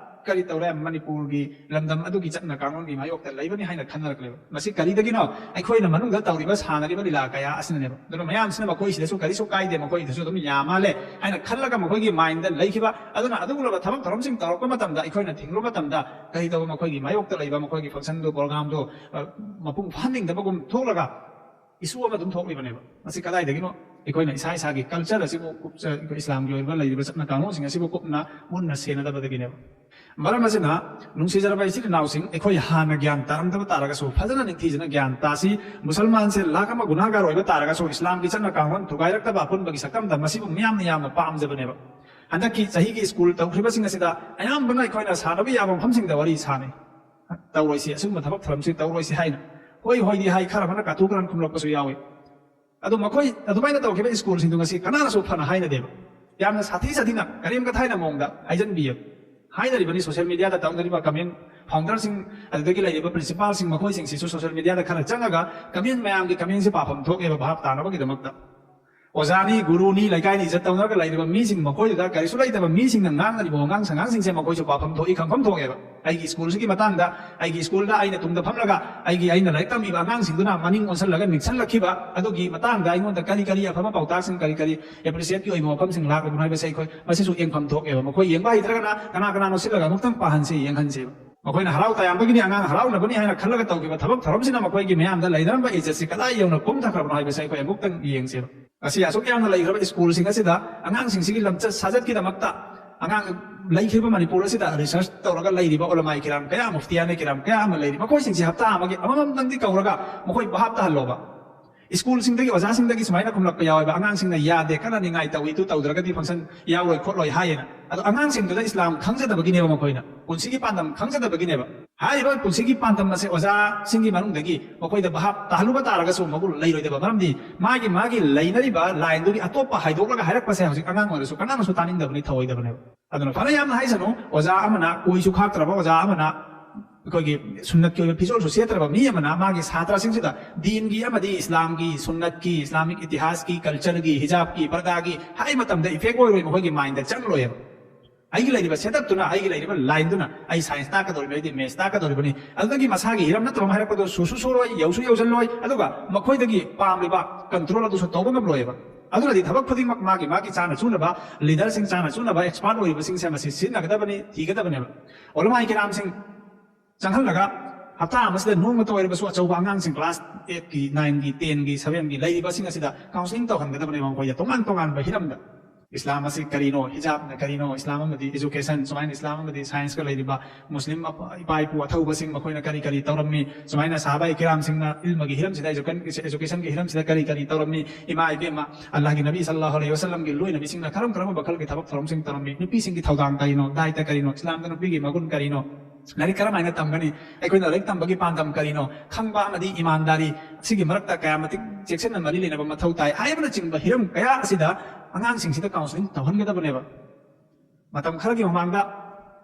ꯀꯔꯤ ꯇꯧꯔꯦ? ꯃꯅꯤꯄꯨꯔꯒꯤ ꯂꯝꯗꯝ ꯑꯗꯨꯒꯤ ꯆꯠꯅ ꯀꯥꯡꯂꯣꯟꯒꯤ ꯃꯥꯌꯣꯛꯇ ꯂꯩꯕꯅꯤ ꯍꯥꯏꯅ ꯈꯟꯅꯔꯛꯂꯦꯕ꯫ ꯃꯁꯤ ꯀꯔꯤꯗꯒꯤꯅꯣ? ꯑꯩꯈꯣꯏꯅ ꯃꯅꯨꯡꯗ ꯇꯧꯔꯤꯕ, ꯁꯥꯟꯅꯔꯤꯕ ꯂꯤꯂꯥ ꯀꯌꯥ ꯑꯁꯤꯅꯅꯦꯕ꯫ ꯑꯗꯨꯅ ꯃꯌꯥꯝꯁꯤꯅ ꯃꯈꯣꯏꯁꯤꯗꯁꯨ ꯀꯔꯤꯁꯨ ꯀꯥꯏꯗꯦ, ꯃꯈꯣꯏꯗꯁꯨ ꯑꯗꯨꯝ ꯌꯥ ꯃꯥꯜꯂꯦ ꯍꯥꯏꯅ ꯈꯜꯂꯒ ꯃꯈꯣꯏꯒꯤ mind ꯗ ꯂꯩꯈꯤꯕ꯫ ꯑꯗꯨꯅ ꯑꯗꯨꯒꯨꯝꯂꯕ ꯊꯕꯛ ꯊꯧꯔꯝꯁꯤꯡ ꯇꯧꯔꯛꯄ ꯃꯇꯝꯗ, ꯑꯩꯈꯣꯏꯅ ꯊꯤꯡꯂꯨꯕ ꯃꯇꯝꯗ, ꯀꯔꯤ ꯇꯧꯕ? ꯃꯈꯣꯏꯒꯤ ꯃꯥꯌꯣꯛꯇ ꯂꯩꯕ, ꯃꯈꯣꯏꯒꯤ function ꯗꯨ, program ꯗꯨ, ꯑ, ꯃꯄꯨꯡ ꯐꯥꯍꯟꯅꯤꯡꯗꯕꯒꯨꯝ ꯊꯣꯛꯂꯒ issue ꯑꯃ ꯑꯗꯨꯝ ꯊꯣꯛꯂꯤꯕꯅꯦꯕ꯫ ꯃꯁꯤ ꯀꯗꯥꯏꯗꯒꯤꯅꯣ? ꯑꯩꯈꯣꯏꯅ ꯏꯁꯥ ꯏꯁꯥꯒꯤ culture ꯑꯁꯤꯕꯨ ꯀꯨꯞꯆ-, ꯑꯩꯈꯣꯏ ꯏꯁꯂꯥꯝꯒꯤ ꯑꯣꯏꯕ ꯂꯩꯔꯤꯕ ꯆꯠꯅ ꯀꯥꯡꯂꯣꯟꯁꯤꯡ ꯑꯁꯤꯕꯨ ꯀꯨꯞꯅ ꯃꯨꯟꯅ ꯁꯦꯟꯅꯗꯕꯗꯒꯤꯅꯦꯕ꯫ ꯃꯔꯝ ꯑꯁꯤꯅ, ꯅꯨꯡꯁꯤꯖꯔꯕ ꯏꯆꯤꯜ ꯏꯅꯥꯎꯁꯤꯡ, ꯑꯩꯈꯣꯏ ꯍꯥꯟꯅ ꯒ꯭ꯌꯥꯟ ꯇꯥꯔꯝꯗꯕ ꯇꯥꯔꯒꯁꯨ, ꯐꯖꯅ ꯅꯤꯡꯊꯤꯖꯅ ꯒ꯭ꯌꯥꯟ ꯇꯥꯁꯤ꯫ ꯃꯨꯁꯜꯃꯥꯟꯁꯦ ꯂꯥꯈ ꯑꯃ ꯒꯨꯅꯥꯒꯥꯔ ꯑꯣꯏꯕ ꯇꯥꯔꯒꯁꯨ, ꯏꯁꯂꯥꯝꯒꯤ ꯆꯠꯅ ꯀꯥꯡꯂꯣꯟ ꯊꯨꯒꯥꯏꯔꯛꯇꯕ ꯑꯄꯨꯟꯕꯒꯤ ꯁꯛꯇꯝꯗ ꯃꯁꯤꯕꯨ ꯃꯤꯌꯥꯝꯅ ꯌꯥꯝꯅ ꯄꯥꯝꯖꯕꯅꯦꯕ꯫ ꯍꯟꯗꯛꯀꯤ ꯆꯍꯤꯒꯤ ꯁ꯭ꯀꯨꯜ ꯇꯧꯈ꯭ꯔꯤꯕꯁꯤꯡ ꯑꯁꯤꯗ ꯑꯌꯥꯝꯕꯅ ꯑꯩꯈꯣꯏꯅ ꯁꯥꯟꯅꯕ ꯌꯥꯕ ꯃꯐꯝꯁꯤꯡꯗ ꯋꯥꯔꯤ ꯁꯥꯟꯅꯩ꯫ ꯇꯧꯔꯣꯏꯁꯤ, ꯑꯁꯤꯒꯨꯝꯕ ꯊꯕꯛ ꯊꯧꯔꯝꯁꯤ ꯇꯧꯔꯣꯏꯁꯤ ꯍꯥꯏꯅ ꯍꯣꯏ ꯍꯣꯏꯗꯤ ꯍꯥꯏ, ꯈꯔ ꯑꯃꯅ ꯀꯥꯇꯨ ꯀꯥꯔꯟ ꯈꯨꯝꯂꯛꯄꯁꯨ ꯌꯥꯎꯏ꯫ ꯑꯗꯨ ꯃꯈꯣꯏ ꯑꯗꯨꯃꯥꯏꯅ ꯇꯧꯈꯤꯕ ꯁ꯭ꯀꯨꯜꯁꯤꯡꯗꯨ ꯉꯁꯤ ꯀꯅꯥꯅꯁꯨ ꯐꯅ ꯍꯥꯏꯅꯗꯦꯕ꯫ ꯌꯥꯝꯅ ꯁꯥꯊꯤ ꯁꯥꯊꯤꯅ ꯀꯔꯦꯝ ꯀꯊꯥꯏꯅ ꯃꯑꯣꯡꯗ ꯍꯥꯏꯖꯟꯕꯤꯌꯦꯕ꯫ ꯍꯥꯏꯅꯔꯤꯕꯅꯤ, social media ꯗ ꯇꯧꯅꯔꯤꯕ comment, founder ꯁꯤꯡ, ꯑꯗꯨꯗꯒꯤ ꯂꯩꯔꯤꯕ principal ꯁꯤꯡ, ꯃꯈꯣꯏꯁꯤꯡꯁꯤꯁꯨ social media ꯗ ꯈꯔ ꯆꯪꯉꯒ comment ꯃꯌꯥꯝꯒꯤ comment ꯁꯤ ꯄꯥꯐꯝ ꯊꯣꯛꯑꯦꯕ ꯚꯥꯞ ꯇꯥꯅꯕꯒꯤꯗꯃꯛꯇ꯫ ꯑꯣꯖꯥꯅꯤ, ꯒꯨꯔꯨꯅꯤ, ꯂꯩꯀꯥꯏꯅ ꯏꯖꯠ ꯇꯧꯅꯔꯒ ꯂꯩꯔꯤꯕ ꯃꯤꯁꯤꯡ, ꯃꯈꯣꯏꯗꯨꯗ ꯀꯔꯤꯁꯨ ꯂꯩꯇꯕ ꯃꯤꯁꯤꯡꯅ ꯉꯥꯡꯅꯔꯤꯕ ꯋꯥꯉꯥꯡ ꯁꯉꯥꯡꯁꯤꯡꯁꯦ ꯃꯈꯣꯏꯁꯨ ꯄꯥꯐꯝ ꯊꯣꯛꯏ, ꯈꯪꯐꯝ ꯊꯣꯛꯑꯦꯕ꯫ ꯑꯩꯒꯤ ꯁ꯭ꯀꯨꯜꯁꯤꯒꯤ ꯃꯇꯥꯡꯗ, ꯑꯩꯒꯤ ꯁ꯭ꯀꯨꯜꯗ ꯑꯩꯅ ꯇꯨꯡꯗ ꯐꯝꯂꯒ ꯑꯩꯒꯤ, ꯑꯩꯅ ꯂꯥꯏꯔꯤꯛ ꯇꯝꯕꯤꯕ ꯑꯉꯥꯡꯁꯤꯡꯗꯨꯅ ꯃꯅꯤꯡ ꯑꯣꯟꯁꯤꯜꯂꯒ ꯅꯤꯡꯁꯤꯜꯂꯛꯈꯤꯕ ꯑꯗꯨꯒꯤ ꯃꯇꯥꯡꯗ ꯑꯩꯉꯣꯟꯗ ꯀꯔꯤ ꯀꯔꯤ ꯑꯐꯕ ꯄꯥꯎꯇꯥꯛꯁꯤꯡ, ꯀꯔꯤ ꯀꯔꯤ appreciate ꯀꯤ ꯑꯣꯏꯕ ꯋꯥꯐꯝꯁꯤꯡ ꯂꯥꯛꯂꯤꯕꯅꯣ ꯍꯥꯏꯕꯁꯦ ꯑꯩꯈꯣꯏ ꯃꯁꯤꯁꯨ ꯌꯦꯡꯐꯝ ꯊꯣꯛꯑꯦꯕ꯫ ꯃꯈꯣꯏ ꯌꯦꯡꯕ ꯍꯩꯇ꯭ꯔꯒꯅ ꯀꯅꯥ ꯀꯅꯥꯅꯣ ꯁꯤꯜꯂꯒ ꯑꯃꯨꯛꯇꯪ ꯄꯥꯍꯟꯁꯤ, ꯌꯦꯡꯍꯟꯁꯦꯕ꯫ ꯃꯈꯣꯏꯅ ꯍꯔꯥꯎ ꯇꯌꯥꯝꯕꯒꯤꯅꯤ, ꯑꯉꯥꯡ ꯍꯔꯥꯎꯅꯕꯅꯤ ꯍꯥꯏꯅ ꯈꯜꯂꯒ ꯇꯧꯈꯤꯕ ꯊꯕꯛ ꯊꯧꯔꯝꯁꯤꯅ ꯃꯈꯣꯏꯒꯤ ꯃꯌꯥꯝꯗ ꯂꯩꯅꯔꯝꯕ ꯏꯖꯠꯁꯤ ꯀꯗꯥꯏ ꯌꯧꯅ ꯄꯨꯝꯊꯈ꯭ꯔꯕꯅꯣ ꯍꯥꯏꯕꯁꯦ ꯑꯩꯈꯣꯏ ꯑꯃꯨꯛꯇꯪ ꯌꯦꯡꯁꯦꯕ꯫ ꯃꯁꯤ ꯑꯁꯨꯛ ꯌꯥꯝꯅ ꯂꯩꯈ꯭ꯔꯕ ꯁ꯭ꯀꯨꯜꯁꯤꯡ ꯑꯁꯤꯗ ꯑꯉꯥꯡꯁꯤꯡꯁꯤꯒꯤ ꯂꯝꯆꯠ ꯁꯥꯖꯠꯀꯤꯗꯃꯛꯇ ꯑꯉꯥꯡ ꯂꯩꯈ꯭ꯔꯤꯕ ꯃꯅꯤꯄꯨꯔ ꯑꯁꯤꯗ ꯔꯤꯁꯔꯁ ꯇꯧꯔꯒ ꯂꯩꯔꯤꯕ ꯎꯂꯃꯥꯏ ꯀꯤꯔꯥꯝ ꯀꯌꯥ, ꯃꯨꯐꯇꯤꯌꯥꯅ ꯀꯤꯔꯥꯝ ꯀꯌꯥ ꯑꯃ ꯂꯩꯔꯤ꯫ ꯃꯈꯣꯏꯁꯤꯡꯁꯤ ꯍꯞꯇꯥ ꯑꯃꯒꯤ ꯑꯃꯃꯝꯇꯪꯗꯤ ꯀꯧꯔꯒ ꯃꯈꯣꯏ ꯚꯥꯞ ꯇꯥꯍꯜꯂꯣꯕ꯫ ꯁ꯭ꯀꯨꯜꯁꯤꯡꯗꯒꯤ, ꯑꯣꯖꯥꯁꯤꯡꯗꯒꯤ ꯁꯨꯃꯥꯏꯅ ꯈꯨꯝꯂꯛꯄ ꯌꯥꯎꯋꯦꯕ, "ꯑꯉꯥꯡꯁꯤꯡꯅ ꯌꯥꯗꯦ, ꯀꯟꯅ ꯅꯤꯡꯉꯥꯏ ꯇꯧꯏ, ꯑꯗꯨ ꯇꯧꯗ꯭ꯔꯒꯗꯤ ꯐꯪꯁꯟ ꯌꯥꯎꯔꯣꯏ ꯈꯣꯠꯂꯣꯏ" ꯍꯥꯏꯌꯦꯅ꯫ ꯑꯗꯣ ꯑꯉꯥꯡꯁꯤꯡꯗꯨꯗ ꯏꯁꯂꯥꯝ ꯈꯪꯖꯗꯕꯒꯤꯅꯦꯕ, ꯃꯈꯣꯏꯅ ꯄꯨꯟꯁꯤꯒꯤ ꯄꯥꯟꯗꯝ ꯈꯪꯖꯗꯕꯒꯤꯅꯦꯕ꯫ ꯍꯥꯏꯔꯤꯕ ꯄꯨꯟꯁꯤꯒꯤ ꯄꯥꯟꯗꯝ ꯑꯁꯦ ꯑꯣꯖꯥꯁꯤꯡꯒꯤ ꯃꯅꯨꯡꯗꯒꯤ ꯃꯈꯣꯏꯗ ꯚꯥꯞ ꯇꯥꯍꯜꯂꯨꯕ ꯇꯥꯔꯒꯁꯨ ꯃꯒꯨꯟ ꯂꯩꯔꯣꯏꯗꯕ, ꯃꯔꯝꯗꯤ ꯃꯥꯒꯤ ꯃꯥꯒꯤ ꯂꯩꯅꯔꯤꯕ ꯂꯥꯏꯟꯗꯨꯒꯤ ꯑꯇꯣꯞꯄ ꯍꯥꯏꯗꯣꯛꯂꯒ ꯍꯥꯏꯔꯛꯄꯁꯦ ꯍꯧꯖꯤꯛ ꯑꯉꯥꯡ ꯑꯣꯏꯔꯁꯨ ꯀꯅꯥꯅꯁꯨ ꯇꯥꯅꯤꯡꯗꯕꯅꯤ, ꯊꯧꯑꯣꯏꯗꯕꯅꯦꯕ꯫ ꯑꯗꯨꯅ ꯐꯅ ꯌꯥꯝꯅ ꯍꯥꯏꯁꯅꯨ, ꯑꯣꯖꯥ ꯑꯃꯅ ꯀꯣꯏꯁꯨ ꯈꯥꯛꯇ꯭ꯔꯕ, ꯑꯣꯖꯥ ꯑꯃꯅ ꯑꯩꯈꯣꯏꯒꯤ ꯁꯨꯟꯅꯠꯀꯤ ꯑꯣꯏꯕ ꯐꯤꯖꯣꯜꯁꯨ ꯁꯦꯠꯇ꯭ꯔꯕ ꯃꯤ ꯑꯃꯅ ꯃꯥꯒꯤ ꯁꯥꯇ꯭ꯔꯁꯤꯡꯁꯤꯗ ꯗꯤꯟꯒꯤ ꯑꯃꯗꯤ ꯏꯁꯂꯥꯝꯒꯤ, ꯁꯨꯟꯅꯠꯀꯤ, ꯏꯁꯂꯥꯃꯤꯛ ꯏꯇꯤꯍꯥꯁꯀꯤ, ꯀꯜꯆꯔꯒꯤ, ꯍꯤꯖꯥꯕꯀꯤ, ꯄꯔꯗꯥꯒꯤ ꯍꯥꯏ ꯃꯇꯝꯗ ꯏꯐꯦꯛ ꯑꯣꯏꯔꯣꯏ, ꯃꯈꯣꯏꯒꯤ ꯃꯥꯏꯟꯗ ꯆꯪꯂꯣꯏꯕ꯫ ꯑꯩꯒꯤ ꯂꯩꯔꯤꯕ ꯁꯦꯠꯑꯞꯇꯨꯅ, ꯑꯩꯒꯤ ꯂꯩꯔꯤꯕ ꯂꯥꯏꯟꯗꯨꯅ ꯑꯩ ꯁꯥꯏꯟꯁ ꯇꯥꯛꯀꯗꯧꯔꯤꯕꯅꯤ, ꯑꯩꯗꯤ ꯃꯦꯠꯁ ꯇꯥꯛꯀꯗꯧꯔꯤꯕꯅꯤ, ꯑꯗꯨꯗꯒꯤ ꯃꯁꯥꯒꯤ ꯍꯤꯔꯝ ꯅꯠꯇꯕ ꯑꯃ ꯍꯥꯏꯔꯛꯄꯗꯣ ꯁꯨꯁꯨ ꯁꯨꯔꯣꯏ, ꯌꯧꯁꯨ ꯌꯧꯁꯤꯜꯂꯣꯏ, ꯑꯗꯨꯒ ꯃꯈꯣꯏꯗꯒꯤ ꯄꯥꯝꯂꯤꯕ ꯀꯟꯇ꯭ꯔꯣꯜ ꯑꯗꯨꯁꯨ ꯇꯧꯕ ꯉꯝꯂꯣꯏꯕ꯫ ꯑꯗꯨꯅꯗꯤ ꯊꯕꯛ ꯈꯨꯗꯤꯡꯃꯛ ꯃꯥꯒꯤ ꯃꯥꯒꯤ ꯆꯥꯅ ꯆꯨꯅꯕ, ꯂꯤꯗꯔꯁꯤꯡ ꯆꯥꯅ ꯆꯨꯅꯕ ꯑꯦꯛꯁꯄꯥꯔꯠ ꯑꯣꯏꯔꯤꯕꯁꯤꯡꯁꯦ ꯃꯁꯤ ꯁꯤꯖꯤꯟꯅꯒꯗꯕꯅꯤ, ꯊꯤꯒꯗꯕꯅꯦꯕ꯫ ꯎꯂꯃꯥꯏ ꯀꯤꯔꯥꯝꯁꯤꯡ ꯆꯪꯍꯜꯂꯒ ꯍꯞꯇꯥ ꯑꯃꯁꯤꯗ ꯅꯣꯡꯃꯇ ꯑꯣꯏꯔꯕꯁꯨ ꯑꯆꯧꯕ ꯑꯉꯥꯡꯁꯤꯡ ꯀ꯭ꯂꯥꯁ ꯑꯩꯠꯀꯤ, ꯅꯥꯏꯟꯒꯤ, ꯇꯦꯟꯒꯤ, ꯁꯚꯦꯟꯒꯤ ꯂꯩꯔꯤꯕꯁꯤꯡ ꯑꯁꯤꯗ ꯀꯥꯎꯟꯁꯤꯂꯤꯡ ꯇꯧꯍꯟꯒꯗꯕꯅꯦꯕ꯫ ꯃꯈꯣꯏꯗ ꯇꯣꯉꯥꯟ ꯇꯣꯉꯥꯟꯕ ꯍꯤꯔꯝꯗ ꯏꯁꯂꯥꯝ ꯑꯁꯤ ꯀꯔꯤꯅꯣ, ꯍꯤꯖꯥꯕꯅ ꯀꯔꯤꯅꯣ, ꯏꯁꯂꯥꯝ ꯑꯃꯗꯤ ꯏꯖꯨꯀꯦꯁꯟ, ꯁꯨꯃꯥꯏꯅ ꯏꯁꯂꯥꯝ ꯑꯃꯗꯤ ꯁꯥꯏꯟꯁꯀ ꯂꯩꯔꯤꯕ ꯃꯨꯁꯂꯤꯝ ꯑꯄ-, ꯏꯄꯥ ꯏꯄꯨ ꯑꯊꯧꯕꯁꯤꯡ ꯃꯈꯣꯏꯅ ꯀꯔꯤ ꯀꯔꯤ ꯇꯧꯔꯝꯃꯤ, ꯁꯨꯃꯥꯏꯅ ꯁꯍꯥꯕꯥꯏ ꯀꯤꯔꯥꯝꯁꯤꯡꯅ ꯏꯜꯃꯒꯤ ꯍꯤꯔꯝꯁꯤꯗ, ꯏꯖꯨꯀꯦꯟ-, ꯏꯖꯨꯀꯦꯁꯟꯒꯤ ꯍꯤꯔꯝꯁꯤꯗ ꯀꯔꯤ ꯀꯔꯤ ꯇꯧꯔꯝꯃꯤ, ꯏꯃꯥ ꯏꯕꯦꯝꯃ ꯑꯜꯂꯥꯍꯒꯤ ꯅꯕꯤ ꯁꯜꯂꯜꯂꯥꯍꯨ ꯑꯂꯩꯍꯤ ꯋꯁꯜꯂꯝꯒꯤ ꯂꯣꯏꯅꯕꯤꯁꯤꯡꯅ ꯀꯔꯝ ꯀꯔꯝꯕ ꯃꯈꯜꯒꯤ ꯊꯕꯛ ꯊꯧꯔꯝꯁꯤꯡ ꯇꯧꯔꯝꯃꯤ, ꯅꯨꯄꯤꯁꯤꯡꯒꯤ ꯊꯧꯗꯥꯡ ꯀꯔꯤꯅꯣ, ꯗꯥꯏꯇ ꯀꯔꯤꯅꯣ, ꯏꯁꯂꯥꯝꯗ ꯅꯨꯄꯤꯒꯤ ꯃꯒꯨꯟ ꯀꯔꯤꯅꯣ, ꯂꯥꯏꯔꯤꯛ ꯀꯔꯝꯍꯥꯏꯅ ꯇꯝꯒꯅꯤ? ꯑꯩꯈꯣꯏꯅ ꯂꯥꯏꯔꯤꯛ ꯇꯝꯕꯒꯤ ꯄꯥꯟꯗꯝ ꯀꯔꯤꯅꯣ? ꯈꯪꯕ ꯑꯃꯗꯤ ꯏꯃꯥꯟꯗꯥꯔꯤ ꯑꯁꯤꯒꯤ ꯃꯔꯛꯇ ꯀꯌꯥ ꯃꯇꯤꯛ ꯆꯦꯛꯁꯤꯟꯅ ꯃꯔꯤ ꯂꯩꯅꯕ ꯃꯊꯧ ꯇꯥꯏ ꯍꯥꯏꯕꯅꯆꯤꯡꯕ ꯍꯤꯔꯝ ꯀꯌꯥ ꯑꯁꯤꯗ ꯑꯉꯥꯡꯁꯤꯡꯁꯤꯗ ꯀꯥꯎꯟꯁꯤꯂꯤꯡ ꯇꯧꯍꯟꯒꯗꯕꯅꯦꯕ꯫ ꯃꯇꯝ ꯈꯔꯒꯤ ꯃꯃꯥꯡꯗ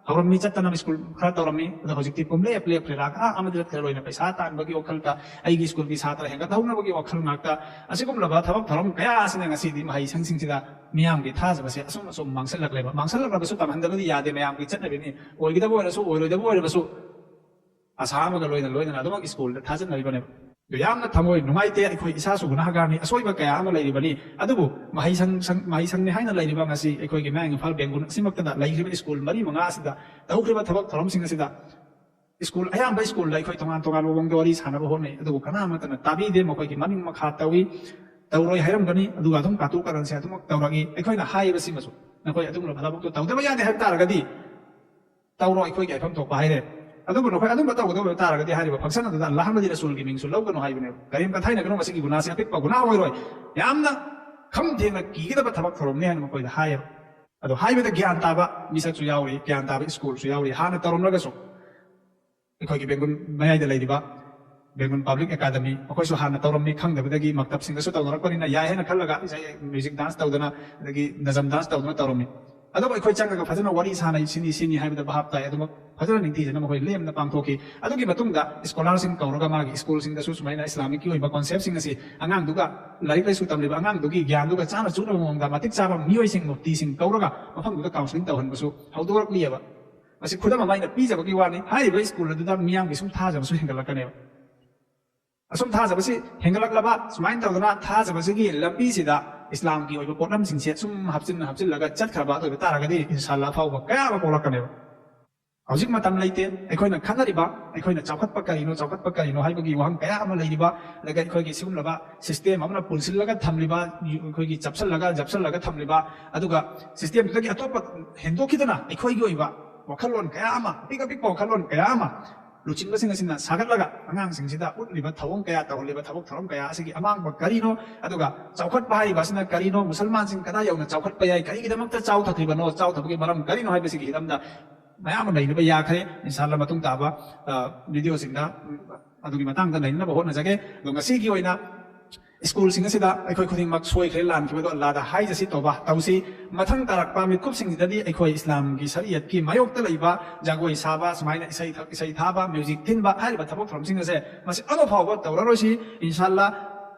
ꯍꯧꯔꯝꯃꯤ, ꯆꯠꯇꯅꯕ ꯁ꯭ꯀꯨꯜ ꯈꯔ ꯇꯧꯔꯝꯃꯤ, ꯑꯗꯣ ꯍꯧꯖꯤꯛꯇꯤ ꯄꯨꯝꯂꯦꯞ ꯂꯦꯞꯈ꯭ꯔꯦ꯫ ꯂꯥꯛ ꯑꯥ ꯑꯃꯗ ꯆꯠꯈ꯭ꯔꯦ, ꯂꯣꯏꯅ ꯄꯩꯁꯥ ꯇꯥꯟꯕꯒꯤ ꯋꯥꯈꯜꯗ, ꯑꯩꯒꯤ ꯁ꯭ꯀꯨꯜꯒꯤ ꯁꯥꯇ꯭ꯔ ꯍꯦꯟꯒꯠꯍꯧꯅꯕꯒꯤ ꯋꯥꯈꯜ ꯉꯥꯛꯇ꯫ ꯑꯁꯤꯒꯨꯝꯂꯕ ꯊꯕꯛ ꯊꯧꯔꯝ ꯀꯌꯥ ꯑꯁꯤꯅ ꯉꯁꯤꯗꯤ ꯃꯍꯩꯁꯪꯁꯤꯡꯁꯤꯗ ꯃꯤꯌꯥꯝꯒꯤ ꯊꯥꯖꯕꯁꯦ ꯑꯁꯨꯝ ꯑꯁꯨꯝ ꯃꯥꯡꯁꯤꯜꯂꯛꯂꯦꯕ꯫ ꯃꯥꯡꯁꯤꯜꯂꯛꯂꯕꯁꯨ ꯇꯝꯍꯟꯗꯕꯗꯤ ꯌꯥꯗꯦ, ꯃꯌꯥꯝꯒꯤ ꯆꯠꯅꯕꯤꯅꯤ꯫ ꯑꯣꯏꯒꯗꯕ ꯑꯣꯏꯔꯁꯨ, ꯑꯣꯏꯔꯣꯏꯗꯕ ꯑꯣꯏꯔꯕꯁꯨ, ꯑꯁꯥ ꯑꯃꯒ ꯂꯣꯏꯅ ꯂꯣꯏꯅꯅ ꯑꯗꯨꯃꯛ ꯁ꯭ꯀꯨꯜꯗ ꯊꯥꯖꯟꯅꯔꯤꯕꯅꯦꯕ꯫ ꯑꯗꯨ ꯌꯥꯝꯅ ꯊꯃꯣꯏ ꯅꯨꯡꯉꯥꯏꯇꯦ꯫ ꯑꯩꯈꯣꯏ ꯏꯁꯥꯁꯨ ꯒꯨꯅꯥꯍꯒꯥꯔꯅꯤ, ꯑꯁꯣꯏꯕ ꯀꯌꯥ ꯑꯃ ꯂꯩꯔꯤꯕꯅꯤ꯫ ꯑꯗꯨꯕꯨ ꯃꯍꯩꯁꯪ, ꯁꯪ-, ꯃꯍꯩꯁꯪꯅꯤ ꯍꯥꯏꯅ ꯂꯩꯔꯤꯕ ꯉꯁꯤ ꯑꯩꯈꯣꯏꯒꯤ ꯃꯌꯥꯡ ꯏꯝꯐꯥꯜ ꯕꯦꯡꯒꯨꯜ ꯑꯁꯤꯃꯛꯇꯗ ꯂꯩꯈ꯭ꯔꯤꯕ ꯁ꯭ꯀꯨꯜ ꯃꯔꯤ ꯃꯉꯥ ꯑꯁꯤꯗ ꯇꯧꯈ꯭ꯔꯤꯕ ꯊꯕꯛ ꯊꯧꯔꯝꯁꯤꯡ ꯑꯁꯤꯗ ꯁ꯭ꯀꯨꯜ, ꯑꯌꯥꯝꯕ ꯁ꯭ꯀꯨꯜꯗ ꯑꯩꯈꯣꯏ ꯇꯣꯉꯥꯟ ꯇꯣꯉꯥꯟꯕ ꯃꯑꯣꯡꯗ ꯋꯥꯔꯤ ꯁꯥꯟꯅꯕ ꯍꯣꯠꯅꯩ, ꯑꯗꯨꯕꯨ ꯀꯅꯥ ꯑꯃꯠꯇꯅ ꯇꯥꯕꯤꯗꯦ꯫ ꯃꯈꯣꯏꯒꯤ ꯃꯅꯤꯡ ꯃꯈꯥ ꯇꯧꯏ꯫ ꯇꯧꯔꯣꯏ ꯍꯥꯏꯔꯝꯒꯅꯤ, ꯑꯗꯨꯒ ꯑꯗꯨꯝ ꯀꯥꯇꯨ ꯀꯥꯔꯟꯁꯦ ꯑꯗꯨꯃꯛ ꯇꯧꯔꯛꯏ꯫ ꯑꯩꯈꯣꯏꯅ ꯍꯥꯏꯔꯤꯕꯁꯤꯃꯁꯨ, "ꯅꯈꯣꯏ ꯑꯗꯨꯒꯨꯝꯂꯕ ꯊꯕꯛꯇꯣ ꯇꯧꯗꯕ ꯌꯥꯗꯦ" ꯍꯥꯏꯕ ꯇꯥꯔꯒꯗꯤ, "ꯇꯧꯔꯣ, ꯑꯩꯈꯣꯏꯒꯤ ꯍꯥꯏꯐꯝ ꯊꯣꯛꯄ ꯍꯥꯏꯔꯦ"꯫ ꯑꯗꯨꯕꯨ ꯅꯈꯣꯏ ꯑꯗꯨꯝꯕ ꯇꯧꯒꯗꯕ ꯑꯣꯏꯕ ꯇꯥꯔꯒꯗꯤ, ꯍꯥꯏꯔꯤꯕ ꯐꯪꯁꯟ ꯑꯗꯨꯗ ꯑꯜꯂꯥꯍ ꯑꯃꯗꯤ ꯔꯁꯨꯜꯒꯤ ꯃꯤꯡꯁꯨ ꯂꯧꯒꯅꯨ ꯍꯥꯏꯕꯅꯦꯕ꯫ ꯀꯔꯤꯝꯇ ꯊꯥꯏꯅꯒꯅꯨ, ꯃꯁꯤꯒꯤ ꯒꯨꯅꯥꯁꯤ ꯑꯄꯤꯛꯄ ꯒꯨꯅꯥ ꯑꯣꯏꯔꯣꯏ, ꯌꯥꯝꯅ ꯈꯝ ꯊꯦꯡꯅ ꯀꯤꯒꯗꯕ ꯊꯕꯛ ꯊꯧꯔꯝꯅꯤ ꯍꯥꯏꯅ ꯃꯈꯣꯏꯗ ꯍꯥꯏꯌꯦꯕ꯫ ꯑꯗꯣ ꯍꯥꯏꯕꯗ ꯒ꯭ꯌꯥꯟ ꯇꯥꯕ ꯃꯤꯁꯛꯁꯨ ꯌꯥꯎꯔꯤ, ꯒ꯭ꯌꯥꯟ ꯇꯥꯕ ꯁ꯭ꯀꯨꯜꯁꯨ ꯌꯥꯎꯔꯤ꯫ ꯍꯥꯟꯅ ꯇꯧꯔꯝꯂꯒꯁꯨ ꯑꯩꯈꯣꯏꯒꯤ ꯕꯦꯡꯒꯨꯜ ꯃꯌꯥꯏꯗ ꯂꯩꯔꯤꯕ ꯕꯦꯡꯒꯨꯜ ꯄꯕ꯭ꯂꯤꯛ ꯑꯦꯀꯥꯗꯃꯤ, ꯃꯈꯣꯏꯁꯨ ꯍꯥꯟꯅ ꯇꯧꯔꯝꯃꯤ, ꯈꯪꯗꯕꯗꯒꯤ ꯃꯛꯇꯕꯁꯤꯡꯗꯁꯨ ꯇꯧꯅꯔꯛꯄꯅꯤꯅ ꯌꯥꯏ ꯍꯥꯏꯅ ꯈꯜꯂꯒ ꯏꯁꯩ, ꯃ꯭ꯌꯨꯖꯤꯛ ꯗꯥꯟꯁ ꯇꯧꯗꯅ, ꯑꯗꯒꯤ ꯅꯖꯝ ꯗꯥꯟꯁ ꯇꯧꯗꯅ ꯇꯧꯔꯝꯃꯤ꯫ ꯑꯗꯨꯕꯨ ꯑꯩꯈꯣꯏ ꯆꯪꯉꯒ ꯐꯖꯅ ꯋꯥꯔꯤ ꯁꯥꯟꯅꯩ, ꯁꯤꯅꯤ ꯁꯤꯅꯤ ꯍꯥꯏꯕꯗ ꯚꯥꯞ ꯇꯥꯏ꯫ ꯑꯗꯨꯃꯛ ꯐꯖꯅ ꯅꯤꯡꯊꯤꯖꯅ ꯃꯈꯣꯏ ꯂꯦꯝꯅ ꯄꯥꯡꯊꯣꯛꯈꯤ꯫ ꯑꯗꯨꯒꯤ ꯃꯇꯨꯡꯗ ꯁ꯭ꯀꯣꯂꯥꯔꯁꯤꯡ ꯀꯧꯔꯒ ꯃꯥꯒꯤ ꯁ꯭ꯀꯨꯜꯁꯤꯡꯗꯁꯨ ꯁꯨꯃꯥꯏꯅ ꯏꯁꯂꯥꯃꯤꯛꯀꯤ ꯑꯣꯏꯕ ꯀꯣꯟꯁꯦꯞꯁꯤꯡ ꯑꯁꯤ ꯑꯉꯥꯡꯗꯨꯒ, ꯂꯥꯏꯔꯤꯛ ꯂꯥꯏꯁꯨ ꯇꯝꯂꯤꯕ ꯑꯉꯥꯡꯗꯨꯒꯤ ꯒ꯭ꯌꯥꯟꯗꯨꯒ ꯆꯥꯅ ꯆꯨꯅꯕ ꯃꯑꯣꯡꯗ ꯃꯇꯤꯛ ꯆꯥꯕ ꯃꯤꯑꯣꯏꯁꯤꯡ, ꯃꯨꯐꯇꯤꯁꯤꯡ ꯀꯧꯔꯒ ꯃꯐꯝꯗꯨꯗ ꯀꯥꯎꯟꯁꯤꯂꯤꯡ ꯇꯧꯍꯟꯕꯁꯨ ꯍꯧꯗꯣꯔꯛꯂꯤꯑꯕ꯫ ꯃꯁꯤ ꯈꯨꯗꯝ ꯑꯃ ꯑꯩꯅ ꯄꯤꯖꯕꯒꯤ ꯋꯥꯅꯤ꯫ ꯍꯥꯏꯔꯤꯕ ꯁ꯭ꯀꯨꯜ ꯑꯗꯨꯗ ꯃꯤꯌꯥꯝꯒꯤ ꯁꯨꯝ ꯊꯥꯖꯕꯁꯨ ꯍꯦꯟꯒꯠꯂꯛꯀꯅꯦꯕ꯫ ꯑꯁꯨꯝ ꯊꯥꯖꯕꯁꯤ ꯍꯦꯟꯒꯠꯂꯛꯂꯕ, ꯁꯨꯃꯥꯏꯅ ꯇꯧꯗꯅ ꯊꯥꯖꯕꯁꯤꯒꯤ ꯂꯝꯕꯤꯁꯤꯗ ꯏꯁꯂꯥꯝꯒꯤ ꯑꯣꯏꯕ ꯄꯣꯠꯂꯝꯁꯤꯡꯁꯦ ꯁꯨꯝ ꯍꯥꯞꯆꯤꯟ ꯍꯥꯞꯆꯤꯜꯂꯒ ꯆꯠꯈ꯭ꯔꯕ ꯑꯗꯨ ꯑꯣꯏꯕ ꯇꯥꯔꯒꯗꯤ, ꯏꯟꯁꯥꯜꯂꯥ, ꯑꯐꯥꯎꯕ ꯀꯌꯥ ꯑꯃ ꯄꯣꯛꯂꯛꯀꯅꯦꯕ꯫ ꯍꯧꯖꯤꯛ ꯃꯇꯝ ꯂꯩꯇꯦ꯫ ꯑꯩꯈꯣꯏꯅ ꯈꯟꯅꯔꯤꯕ, ꯑꯩꯈꯣꯏꯅ ꯆꯥꯎꯈꯠꯄ ꯀꯔꯤꯅꯣ, ꯆꯥꯎꯈꯠꯄ ꯀꯔꯤꯅꯣ ꯍꯥꯏꯕꯒꯤ ꯋꯥꯍꯪ ꯀꯌꯥ ꯑꯃ ꯂꯩꯔꯤꯕ, ꯑꯗꯒꯤ ꯑꯩꯈꯣꯏꯒꯤ ꯁꯤꯒꯨꯝꯂꯕ ꯁꯤꯁꯇꯦꯝ ꯑꯃꯅ ꯄꯨꯟꯁꯤꯜꯂꯒ ꯊꯝꯂꯤꯕ, ꯑꯩꯈꯣꯏꯒꯤ ꯆꯞꯁꯤꯜꯂꯒ, ꯖꯞꯁꯤꯜꯂꯒ ꯊꯝꯂꯤꯕ, ꯑꯗꯨꯒ ꯁꯤꯁꯇꯦꯝꯗꯨꯗꯒꯤ ꯑꯇꯣꯞꯄ ꯍꯦꯟꯗꯣꯛꯈꯤꯗꯅ ꯑꯩꯈꯣꯏꯒꯤ ꯑꯣꯏꯕ ꯋꯥꯈꯜꯂꯣꯟ ꯀꯌꯥ ꯑꯃ, ꯑꯄꯤꯛ ꯑꯄꯤꯛꯄ ꯋꯥꯈꯜꯂꯣꯟ ꯀꯌꯥ ꯑꯃ ꯂꯨꯆꯤꯡꯕꯁꯤꯡ ꯑꯁꯤꯅ ꯁꯥꯒꯠꯂꯒ ꯑꯉꯥꯡꯁꯤꯡꯁꯤꯗ ꯎꯠꯂꯤꯕ ꯊꯧꯑꯣꯡ ꯀꯌꯥ, ꯇꯧꯍꯜꯂꯤꯕ ꯊꯕꯛ ꯊꯧꯔꯝ ꯀꯌꯥ ꯑꯁꯤꯒꯤ ꯑꯃꯥꯡꯕ ꯀꯔꯤꯅꯣ, ꯑꯗꯨꯒ ꯆꯥꯎꯈꯠꯄ ꯍꯥꯏꯔꯤꯕ ꯑꯁꯤꯅ ꯀꯔꯤꯅꯣ, ꯃꯨꯁꯜꯃꯥꯟꯁꯤꯡ ꯀꯗꯥꯏ ꯌꯧꯅ ꯆꯥꯎꯈꯠꯄ ꯌꯥꯏ, ꯀꯔꯤꯒꯤꯗꯃꯛꯇ ꯆꯥꯎꯊꯈ꯭ꯔꯤꯕꯅꯣ, ꯆꯥꯎꯊꯕꯒꯤ ꯃꯔꯝ ꯀꯔꯤꯅꯣ ꯍꯥꯏꯕꯁꯤꯒꯤ ꯍꯤꯔꯝꯗ ꯃꯌꯥꯝ ꯑꯃ ꯅꯩꯅꯕ ꯌꯥꯈ꯭ꯔꯦ꯫ ꯏꯟꯁꯥꯜꯂꯥ, ꯃꯇꯨꯡ ꯇꯥꯕ, ꯑ, ꯚꯤꯗꯤꯑꯣꯁꯤꯡꯗ, ꯎꯝ, ꯑꯗꯨꯒꯤ ꯃꯇꯥꯡꯗ ꯅꯩꯅꯅꯕ ꯍꯣꯠꯅꯖꯒꯦ꯫ ꯑꯗꯣ ꯉꯁꯤꯒꯤ ꯑꯣꯏꯅ ꯁ꯭ꯀꯨꯜꯁꯤꯡ ꯑꯁꯤꯗ ꯑꯩꯈꯣꯏ ꯈꯨꯗꯤꯡꯃꯛ ꯁꯣꯏꯈ꯭ꯔꯦ, ꯂꯥꯟꯈꯤꯕꯗꯣ ꯑꯜꯂꯥꯗ ꯍꯥꯏꯖꯁꯤ, ꯇꯧꯕ ꯇꯧꯁꯤ꯫ ꯃꯊꯪ ꯇꯥꯔꯛꯄ ꯃꯤꯀꯨꯞꯁꯤꯡꯁꯤꯗꯗꯤ ꯑꯩꯈꯣꯏ ꯏꯁꯂꯥꯝꯒꯤ ꯁꯔꯤꯌꯠꯀꯤ ꯃꯥꯌꯣꯛꯇ ꯂꯩꯕ ꯖꯒꯣꯏ ꯁꯥꯕ, ꯁꯨꯃꯥꯏꯅ ꯏꯁꯩ ꯊꯛ-, ꯏꯁꯩ ꯊꯥꯕ, ꯃ꯭ꯌꯨꯖꯤꯛ ꯊꯤꯟꯕ ꯍꯥꯏꯔꯤꯕ ꯊꯕꯛ ꯊꯧꯔꯝꯁꯤꯡ ꯑꯁꯦ ꯃꯁꯤ ꯑꯃ ꯐꯥꯎꯕ ꯇꯧꯔꯔꯣꯏꯁꯤ꯫ ꯏꯟꯁꯥꯜꯂꯥ,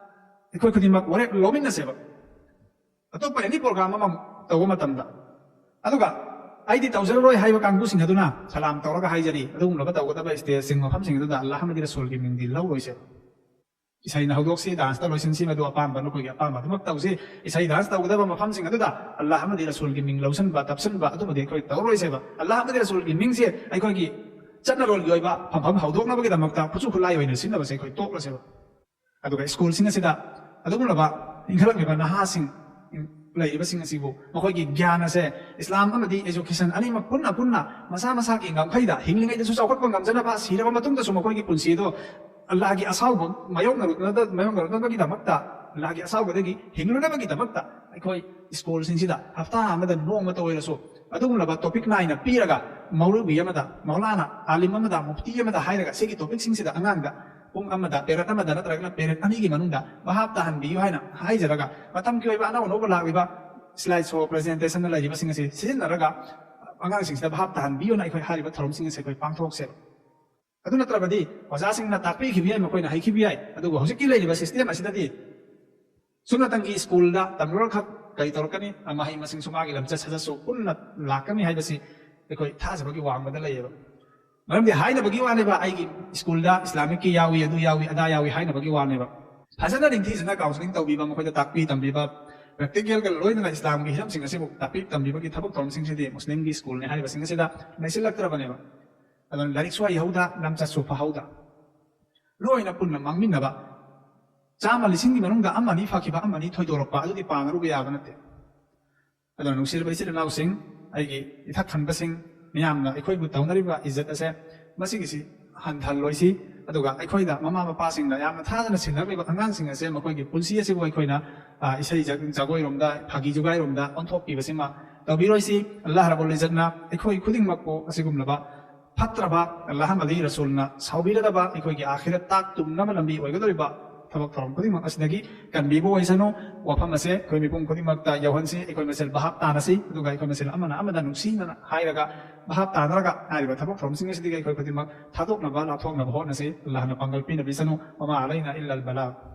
ꯑꯩꯈꯣꯏ ꯈꯨꯗꯤꯡꯃꯛ ꯋꯥꯔꯦꯞ ꯂꯧꯃꯤꯟꯅꯁꯦꯕ꯫ ꯑꯇꯣꯞꯄ ꯑꯦꯅꯤ ꯄ꯭ꯔꯣꯒ꯭ꯔꯥꯝ ꯑꯃ ꯇꯧꯕ ꯃꯇꯝꯗ꯫ ꯑꯗꯨꯒ ꯑꯩꯗꯤ ꯇꯧꯖꯔꯔꯣꯏ ꯍꯥꯏꯕ ꯀꯥꯡꯕꯨꯁꯤꯡ ꯑꯗꯨꯅ ꯁꯂꯥꯝ ꯇꯧꯔꯒ ꯍꯥꯏꯖꯔꯤ, ꯑꯗꯨꯒꯨꯝꯂꯕ ꯇꯧꯒꯗꯕ ꯁ꯭ꯇꯦꯖꯁꯤꯡ, ꯃꯐꯝꯁꯤꯡ ꯑꯗꯨꯗ ꯑꯜꯂꯥꯍ ꯑꯃꯗꯤ ꯔꯁꯨꯜꯒꯤ ꯃꯤꯡꯗꯤ ꯂꯧꯔꯣꯏꯁꯦ꯫ ꯏꯁꯩꯅ ꯍꯧꯗꯣꯛꯁꯤ, ꯗꯥꯟꯁꯇ ꯂꯣꯏꯁꯤꯟꯁꯤ, ꯃꯗꯨ ꯑꯄꯥꯝꯕ, ꯅꯈꯣꯏꯒꯤ ꯑꯄꯥꯝꯕ ꯑꯗꯨꯃꯛ ꯇꯧꯁꯤ꯫ ꯏꯁꯩ ꯗꯥꯟꯁ ꯇꯧꯒꯗꯕ ꯃꯐꯝꯁꯤꯡ ꯑꯗꯨꯗ ꯑꯜꯂꯥꯍ ꯑꯃꯗꯤ ꯔꯁꯨꯜꯒꯤ ꯃꯤꯡ ꯂꯧꯁꯤꯟꯕ, ꯇꯞꯁꯤꯟꯕ ꯑꯗꯨꯃꯗꯤ ꯑꯩꯈꯣꯏ ꯇꯧꯔꯣꯏꯁꯦꯕ꯫ ꯑꯜꯂꯥꯍ ꯑꯃꯗꯤ ꯔꯁꯨꯜꯒꯤ ꯃꯤꯡꯁꯦ ꯑꯩꯈꯣꯏꯒꯤ ꯆꯠꯅꯔꯣꯜꯒꯤ ꯑꯣꯏꯕ ꯐꯝꯐꯝ ꯍꯧꯗꯣꯛꯅꯕꯒꯤꯗꯃꯛꯇ ꯈꯨꯠꯁꯨ ꯈꯨꯠꯂꯥꯏ ꯑꯣꯏꯅ ꯁꯤꯖꯤꯟꯅꯕꯁꯦ ꯑꯩꯈꯣꯏ ꯇꯣꯛꯂꯁꯦꯕ꯫ ꯑꯗꯨꯒ ꯁ꯭ꯀꯨꯜꯁꯤꯡ ꯑꯁꯤꯗ ꯑꯗꯨꯒꯨꯝꯂꯕ ꯏꯟꯈꯠꯂꯛꯂꯤꯕ ꯅꯍꯥꯁꯤꯡ ꯂꯩꯔꯤꯕꯁꯤꯡ ꯑꯁꯤꯕꯨ ꯃꯈꯣꯏꯒꯤ ꯒ꯭ꯌꯥꯟ ꯑꯁꯦ ꯏꯁꯂꯥꯝ ꯑꯃꯗꯤ education ꯑꯅꯤꯃꯛ ꯄꯨꯟꯅ ꯄꯨꯟꯅ ꯃꯁꯥ ꯃꯁꯥꯒꯤ ꯉꯝꯈꯩꯗ ꯍꯤꯡꯂꯤꯉꯩꯗꯁꯨ ꯆꯥꯎꯈꯠꯄ ꯉꯝꯖꯅꯕ, ꯁꯤꯔꯕ ꯃꯇꯨꯡꯗꯁꯨ ꯃꯈꯣꯏꯒꯤ ꯄꯨꯟꯁꯤꯗꯣ ꯑꯜꯂꯥꯍꯒꯤ ꯑꯁꯥꯎꯕ ꯃꯥꯌꯣꯛꯅꯔꯨꯅꯗ-, ꯃꯥꯌꯣꯛꯅꯔꯨꯅꯕꯒꯤꯗꯃꯛꯇ, ꯑꯜꯂꯥꯍꯒꯤ ꯑꯁꯥꯎꯕꯗꯒꯤ ꯍꯤꯡꯂꯨꯅꯕꯒꯤꯗꯃꯛꯇ ꯑꯩꯈꯣꯏ ꯁ꯭ꯀꯨꯜꯁꯤꯡꯁꯤꯗ ꯍꯞꯇꯥ ꯑꯃꯗ ꯅꯣꯡꯃꯇ ꯑꯣꯏꯔꯁꯨ ꯑꯗꯨꯒꯨꯝꯂꯕ topic ꯅꯥꯏꯅ ꯄꯤꯔꯒ ꯃꯧꯂꯨꯕꯤ ꯑꯃꯗ, ꯃꯧꯂꯥꯅꯥ, ꯑꯥꯂꯤꯝ ꯑꯃꯗ, ꯃꯨꯐꯇꯤ ꯑꯃꯗ ꯍꯥꯏꯔꯒ ꯁꯤꯒꯤ topicꯁꯤꯡꯁꯤꯗ ꯑꯉꯥꯡꯗ ꯄꯨꯡ ꯑꯃꯗ, period ꯑꯃꯗ ꯅꯠꯇ꯭ꯔꯒꯅ period ꯑꯅꯤꯒꯤ ꯃꯅꯨꯡꯗ ꯚꯥꯞ ꯇꯥꯍꯟꯕꯤꯌꯨ ꯍꯥꯏꯅ ꯍꯥꯏꯖꯔꯒ, ꯃꯇꯝꯒꯤ ꯑꯣꯏꯕ ꯑꯅꯧ ꯑꯅꯧꯕ ꯂꯥꯛꯂꯤꯕ slide show, presentationꯗ ꯂꯩꯔꯤꯕꯁꯤꯡ ꯑꯁꯤ ꯁꯤꯖꯤꯟꯅꯔꯒ ꯑꯉꯥꯡꯁꯤꯡꯁꯤꯗ ꯚꯥꯞ ꯇꯥꯍꯟꯕꯤꯌꯨꯅ ꯑꯩꯈꯣꯏ ꯍꯥꯏꯔꯤꯕ ꯊꯧꯔꯝꯁꯤꯡ ꯑꯁꯤ ꯑꯩꯈꯣꯏ ꯄꯥꯡꯊꯣꯛꯁꯦꯕ꯫ ꯑꯗꯨ ꯅꯠꯇ꯭ꯔꯕꯗꯤ ꯑꯣꯖꯥꯁꯤꯡꯅ ꯇꯥꯛꯄꯤꯈꯤꯕ ꯌꯥꯏ, ꯃꯈꯣꯏꯅ ꯍꯩꯈꯤꯕ ꯌꯥꯏ, ꯑꯗꯨꯕꯨ ꯍꯧꯖꯤꯛꯀꯤ ꯂꯩꯔꯤꯕ system ꯑꯁꯤꯗꯗꯤ ꯁꯨꯞꯅꯇꯪꯒꯤ ꯁ꯭ꯀꯨꯜꯗ ꯇꯝꯂꯨꯔꯈꯛ ꯀꯔꯤ ꯇꯧꯔꯛꯀꯅꯤ? ꯃꯍꯩ ꯃꯁꯤꯡꯁꯨ ꯃꯥꯒꯤ ꯂꯝꯆꯠ ꯁꯥꯖꯠꯁꯨ ꯄꯨꯟꯅ ꯂꯥꯛꯀꯅꯤ ꯍꯥꯏꯕꯁꯤ ꯑꯩꯈꯣꯏ ꯊꯥꯖꯕꯒꯤ ꯋꯥꯡꯃꯗ ꯂꯩꯌꯦꯕ꯫ ꯃꯔꯝꯗꯤ ꯍꯥꯏꯅꯕꯒꯤ ꯋꯥꯅꯦꯕ, ꯑꯩꯒꯤ ꯁ꯭ꯀꯨꯜꯗ ꯏꯁꯂꯥꯃꯤꯛꯀꯤ ꯌꯥꯎꯏ, ꯑꯗꯨ ꯌꯥꯎꯏ, ꯑꯗꯥ ꯌꯥꯎꯏ ꯍꯥꯏꯅꯕꯒꯤ ꯋꯥꯅꯦꯕ꯫ ꯐꯖꯅ ꯅꯤꯡꯊꯤꯖꯅ counselling ꯇꯧꯕꯤꯕ, ꯃꯈꯣꯏꯗ ꯇꯥꯛꯄꯤ ꯇꯝꯕꯤꯕ, practicalꯒ ꯂꯣꯏꯅꯅ ꯏꯁꯂꯥꯝꯒꯤ ꯍꯤꯔꯝꯁꯤꯡ ꯑꯁꯤꯕꯨ ꯇꯥꯛꯄꯤ ꯇꯝꯕꯤꯕꯒꯤ ꯊꯕꯛ ꯊꯧꯔꯝꯁꯤꯡꯁꯤꯗꯤ ꯃꯨꯁꯂꯤꯝꯒꯤ ꯁ꯭ꯀꯨꯜꯅꯤ ꯍꯥꯏꯔꯤꯕꯁꯤꯡ ꯑꯁꯤꯗ ꯂꯩꯁꯤꯜꯂꯛꯇ꯭ꯔꯕꯅꯦꯕ꯫ ꯑꯗꯨꯅ ꯂꯥꯏꯔꯤꯛꯁꯨ ꯍꯩꯍꯧꯗ, ꯂꯝꯆꯠꯁꯨ ꯐꯍꯧꯗ, ꯂꯣꯏꯅ ꯄꯨꯟꯅ ꯃꯥꯡꯃꯤꯟꯅꯕ, ꯆꯥꯝꯃ ꯂꯤꯁꯤꯡꯒꯤ ꯃꯅꯨꯡꯗ ꯑꯃ ꯑꯅꯤ ꯐꯈꯤꯕ, ꯑꯃ ꯑꯅꯤ ꯊꯣꯏꯗꯣꯔꯛꯄ, ꯑꯗꯨꯗꯤ ꯄꯥꯅꯔꯨꯕ ꯌꯥꯕ ꯅꯠꯇꯦ꯫ ꯑꯗꯨꯅ ꯅꯨꯡꯁꯤꯔꯕ ꯏꯆꯤꯜ ꯏꯅꯥꯎꯁꯤꯡ, ꯑꯩꯒꯤ ꯏꯊꯛ ꯊꯟꯕꯁꯤꯡ, ꯃꯤꯌꯥꯝꯅ ꯑꯩꯈꯣꯏꯕꯨ ꯇꯧꯅꯔꯤꯕ ꯏꯖꯠ ꯑꯁꯦ, ꯃꯁꯤꯒꯤꯁꯤ ꯍꯟꯊꯍꯜꯂꯣꯏꯁꯤ꯫ ꯑꯗꯨꯒ ꯑꯩꯈꯣꯏꯗ ꯃꯃꯥ ꯃꯄꯥꯁꯤꯡꯅ ꯌꯥꯝꯅ ꯊꯥꯖꯅ ꯁꯤꯟꯅꯔꯤꯕ ꯑꯉꯥꯡꯁꯤꯡ ꯑꯁꯦ ꯃꯈꯣꯏꯒꯤ ꯄꯨꯟꯁꯤ ꯑꯁꯤꯕꯨ ꯑꯩꯈꯣꯏꯅ, ꯑ, ꯏꯁꯩ ꯖ-, ꯖꯒꯣꯏꯔꯣꯝꯗ, ꯐꯥꯒꯤ ꯖꯨꯒꯥꯏꯔꯣꯝꯗ ꯑꯣꯟꯊꯣꯛꯄꯤꯕꯁꯤꯃ ꯇꯧꯕꯤꯔꯣꯏꯁꯤ꯫ ꯑꯜꯂꯥꯍ ꯔꯕꯨꯜ ꯏꯖꯠꯅ ꯑꯩꯈꯣꯏ ꯈꯨꯗꯤꯡꯃꯛꯄꯨ ꯑꯁꯤꯒꯨꯝꯂꯕ ꯐꯠꯇ꯭ꯔꯕ, ꯑꯜꯂꯥꯍ ꯑꯃꯗꯤ ꯔꯁꯨꯜꯅ ꯁꯥꯎꯕꯤꯔꯗꯕ, ꯑꯩꯈꯣꯏꯒꯤ ꯑꯥꯈꯤꯔꯠ ꯇꯥꯛ ꯇꯨꯝꯅꯕ ꯂꯝꯕꯤ ꯑꯣꯏꯒꯗꯧꯔꯤꯕ ꯊꯕꯛ ꯊꯧꯔꯝ ꯈꯨꯗꯤꯡꯃꯛ ꯑꯁꯤꯗꯒꯤ ꯀꯟꯕꯤꯕ ꯑꯣꯏꯁꯅꯨ꯫ ꯋꯥꯐꯝ ꯑꯁꯦ ꯑꯩꯈꯣꯏ ꯃꯤꯄꯨꯝ ꯈꯨꯗꯤꯡꯃꯛꯇ ꯌꯧꯍꯟꯁꯤ꯫ ꯑꯩꯈꯣꯏ ꯃꯁꯦꯜ ꯚꯥꯞ ꯇꯥꯅꯁꯤ, ꯑꯗꯨꯒ ꯑꯩꯈꯣꯏ ꯃꯁꯦꯜ ꯑꯃꯅ ꯑꯃꯗ ꯅꯨꯡꯁꯤꯅꯅ ꯍꯥꯏꯔꯒ, ꯚꯥꯞ ꯇꯥꯅꯔꯒ ꯍꯥꯏꯔꯤꯕ ꯊꯕꯛ ꯊꯧꯔꯝꯁꯤꯡ ꯑꯁꯤꯗꯒꯤ ꯑꯩꯈꯣꯏ ꯈꯨꯗꯤꯡꯃꯛ ꯊꯥꯗꯣꯛꯅꯕ, ꯂꯥꯞꯊꯣꯛꯅꯕ ꯍꯣꯠꯅꯁꯤ꯫ ꯑꯜꯂꯥꯍꯅ ꯄꯥꯡꯒꯜ ꯄꯤꯅꯕꯤꯁꯅꯨ꯫ ꯋꯃꯥ ꯑꯂꯩꯅꯥ ꯏꯜꯂꯜ ꯕꯂꯥꯒ꯫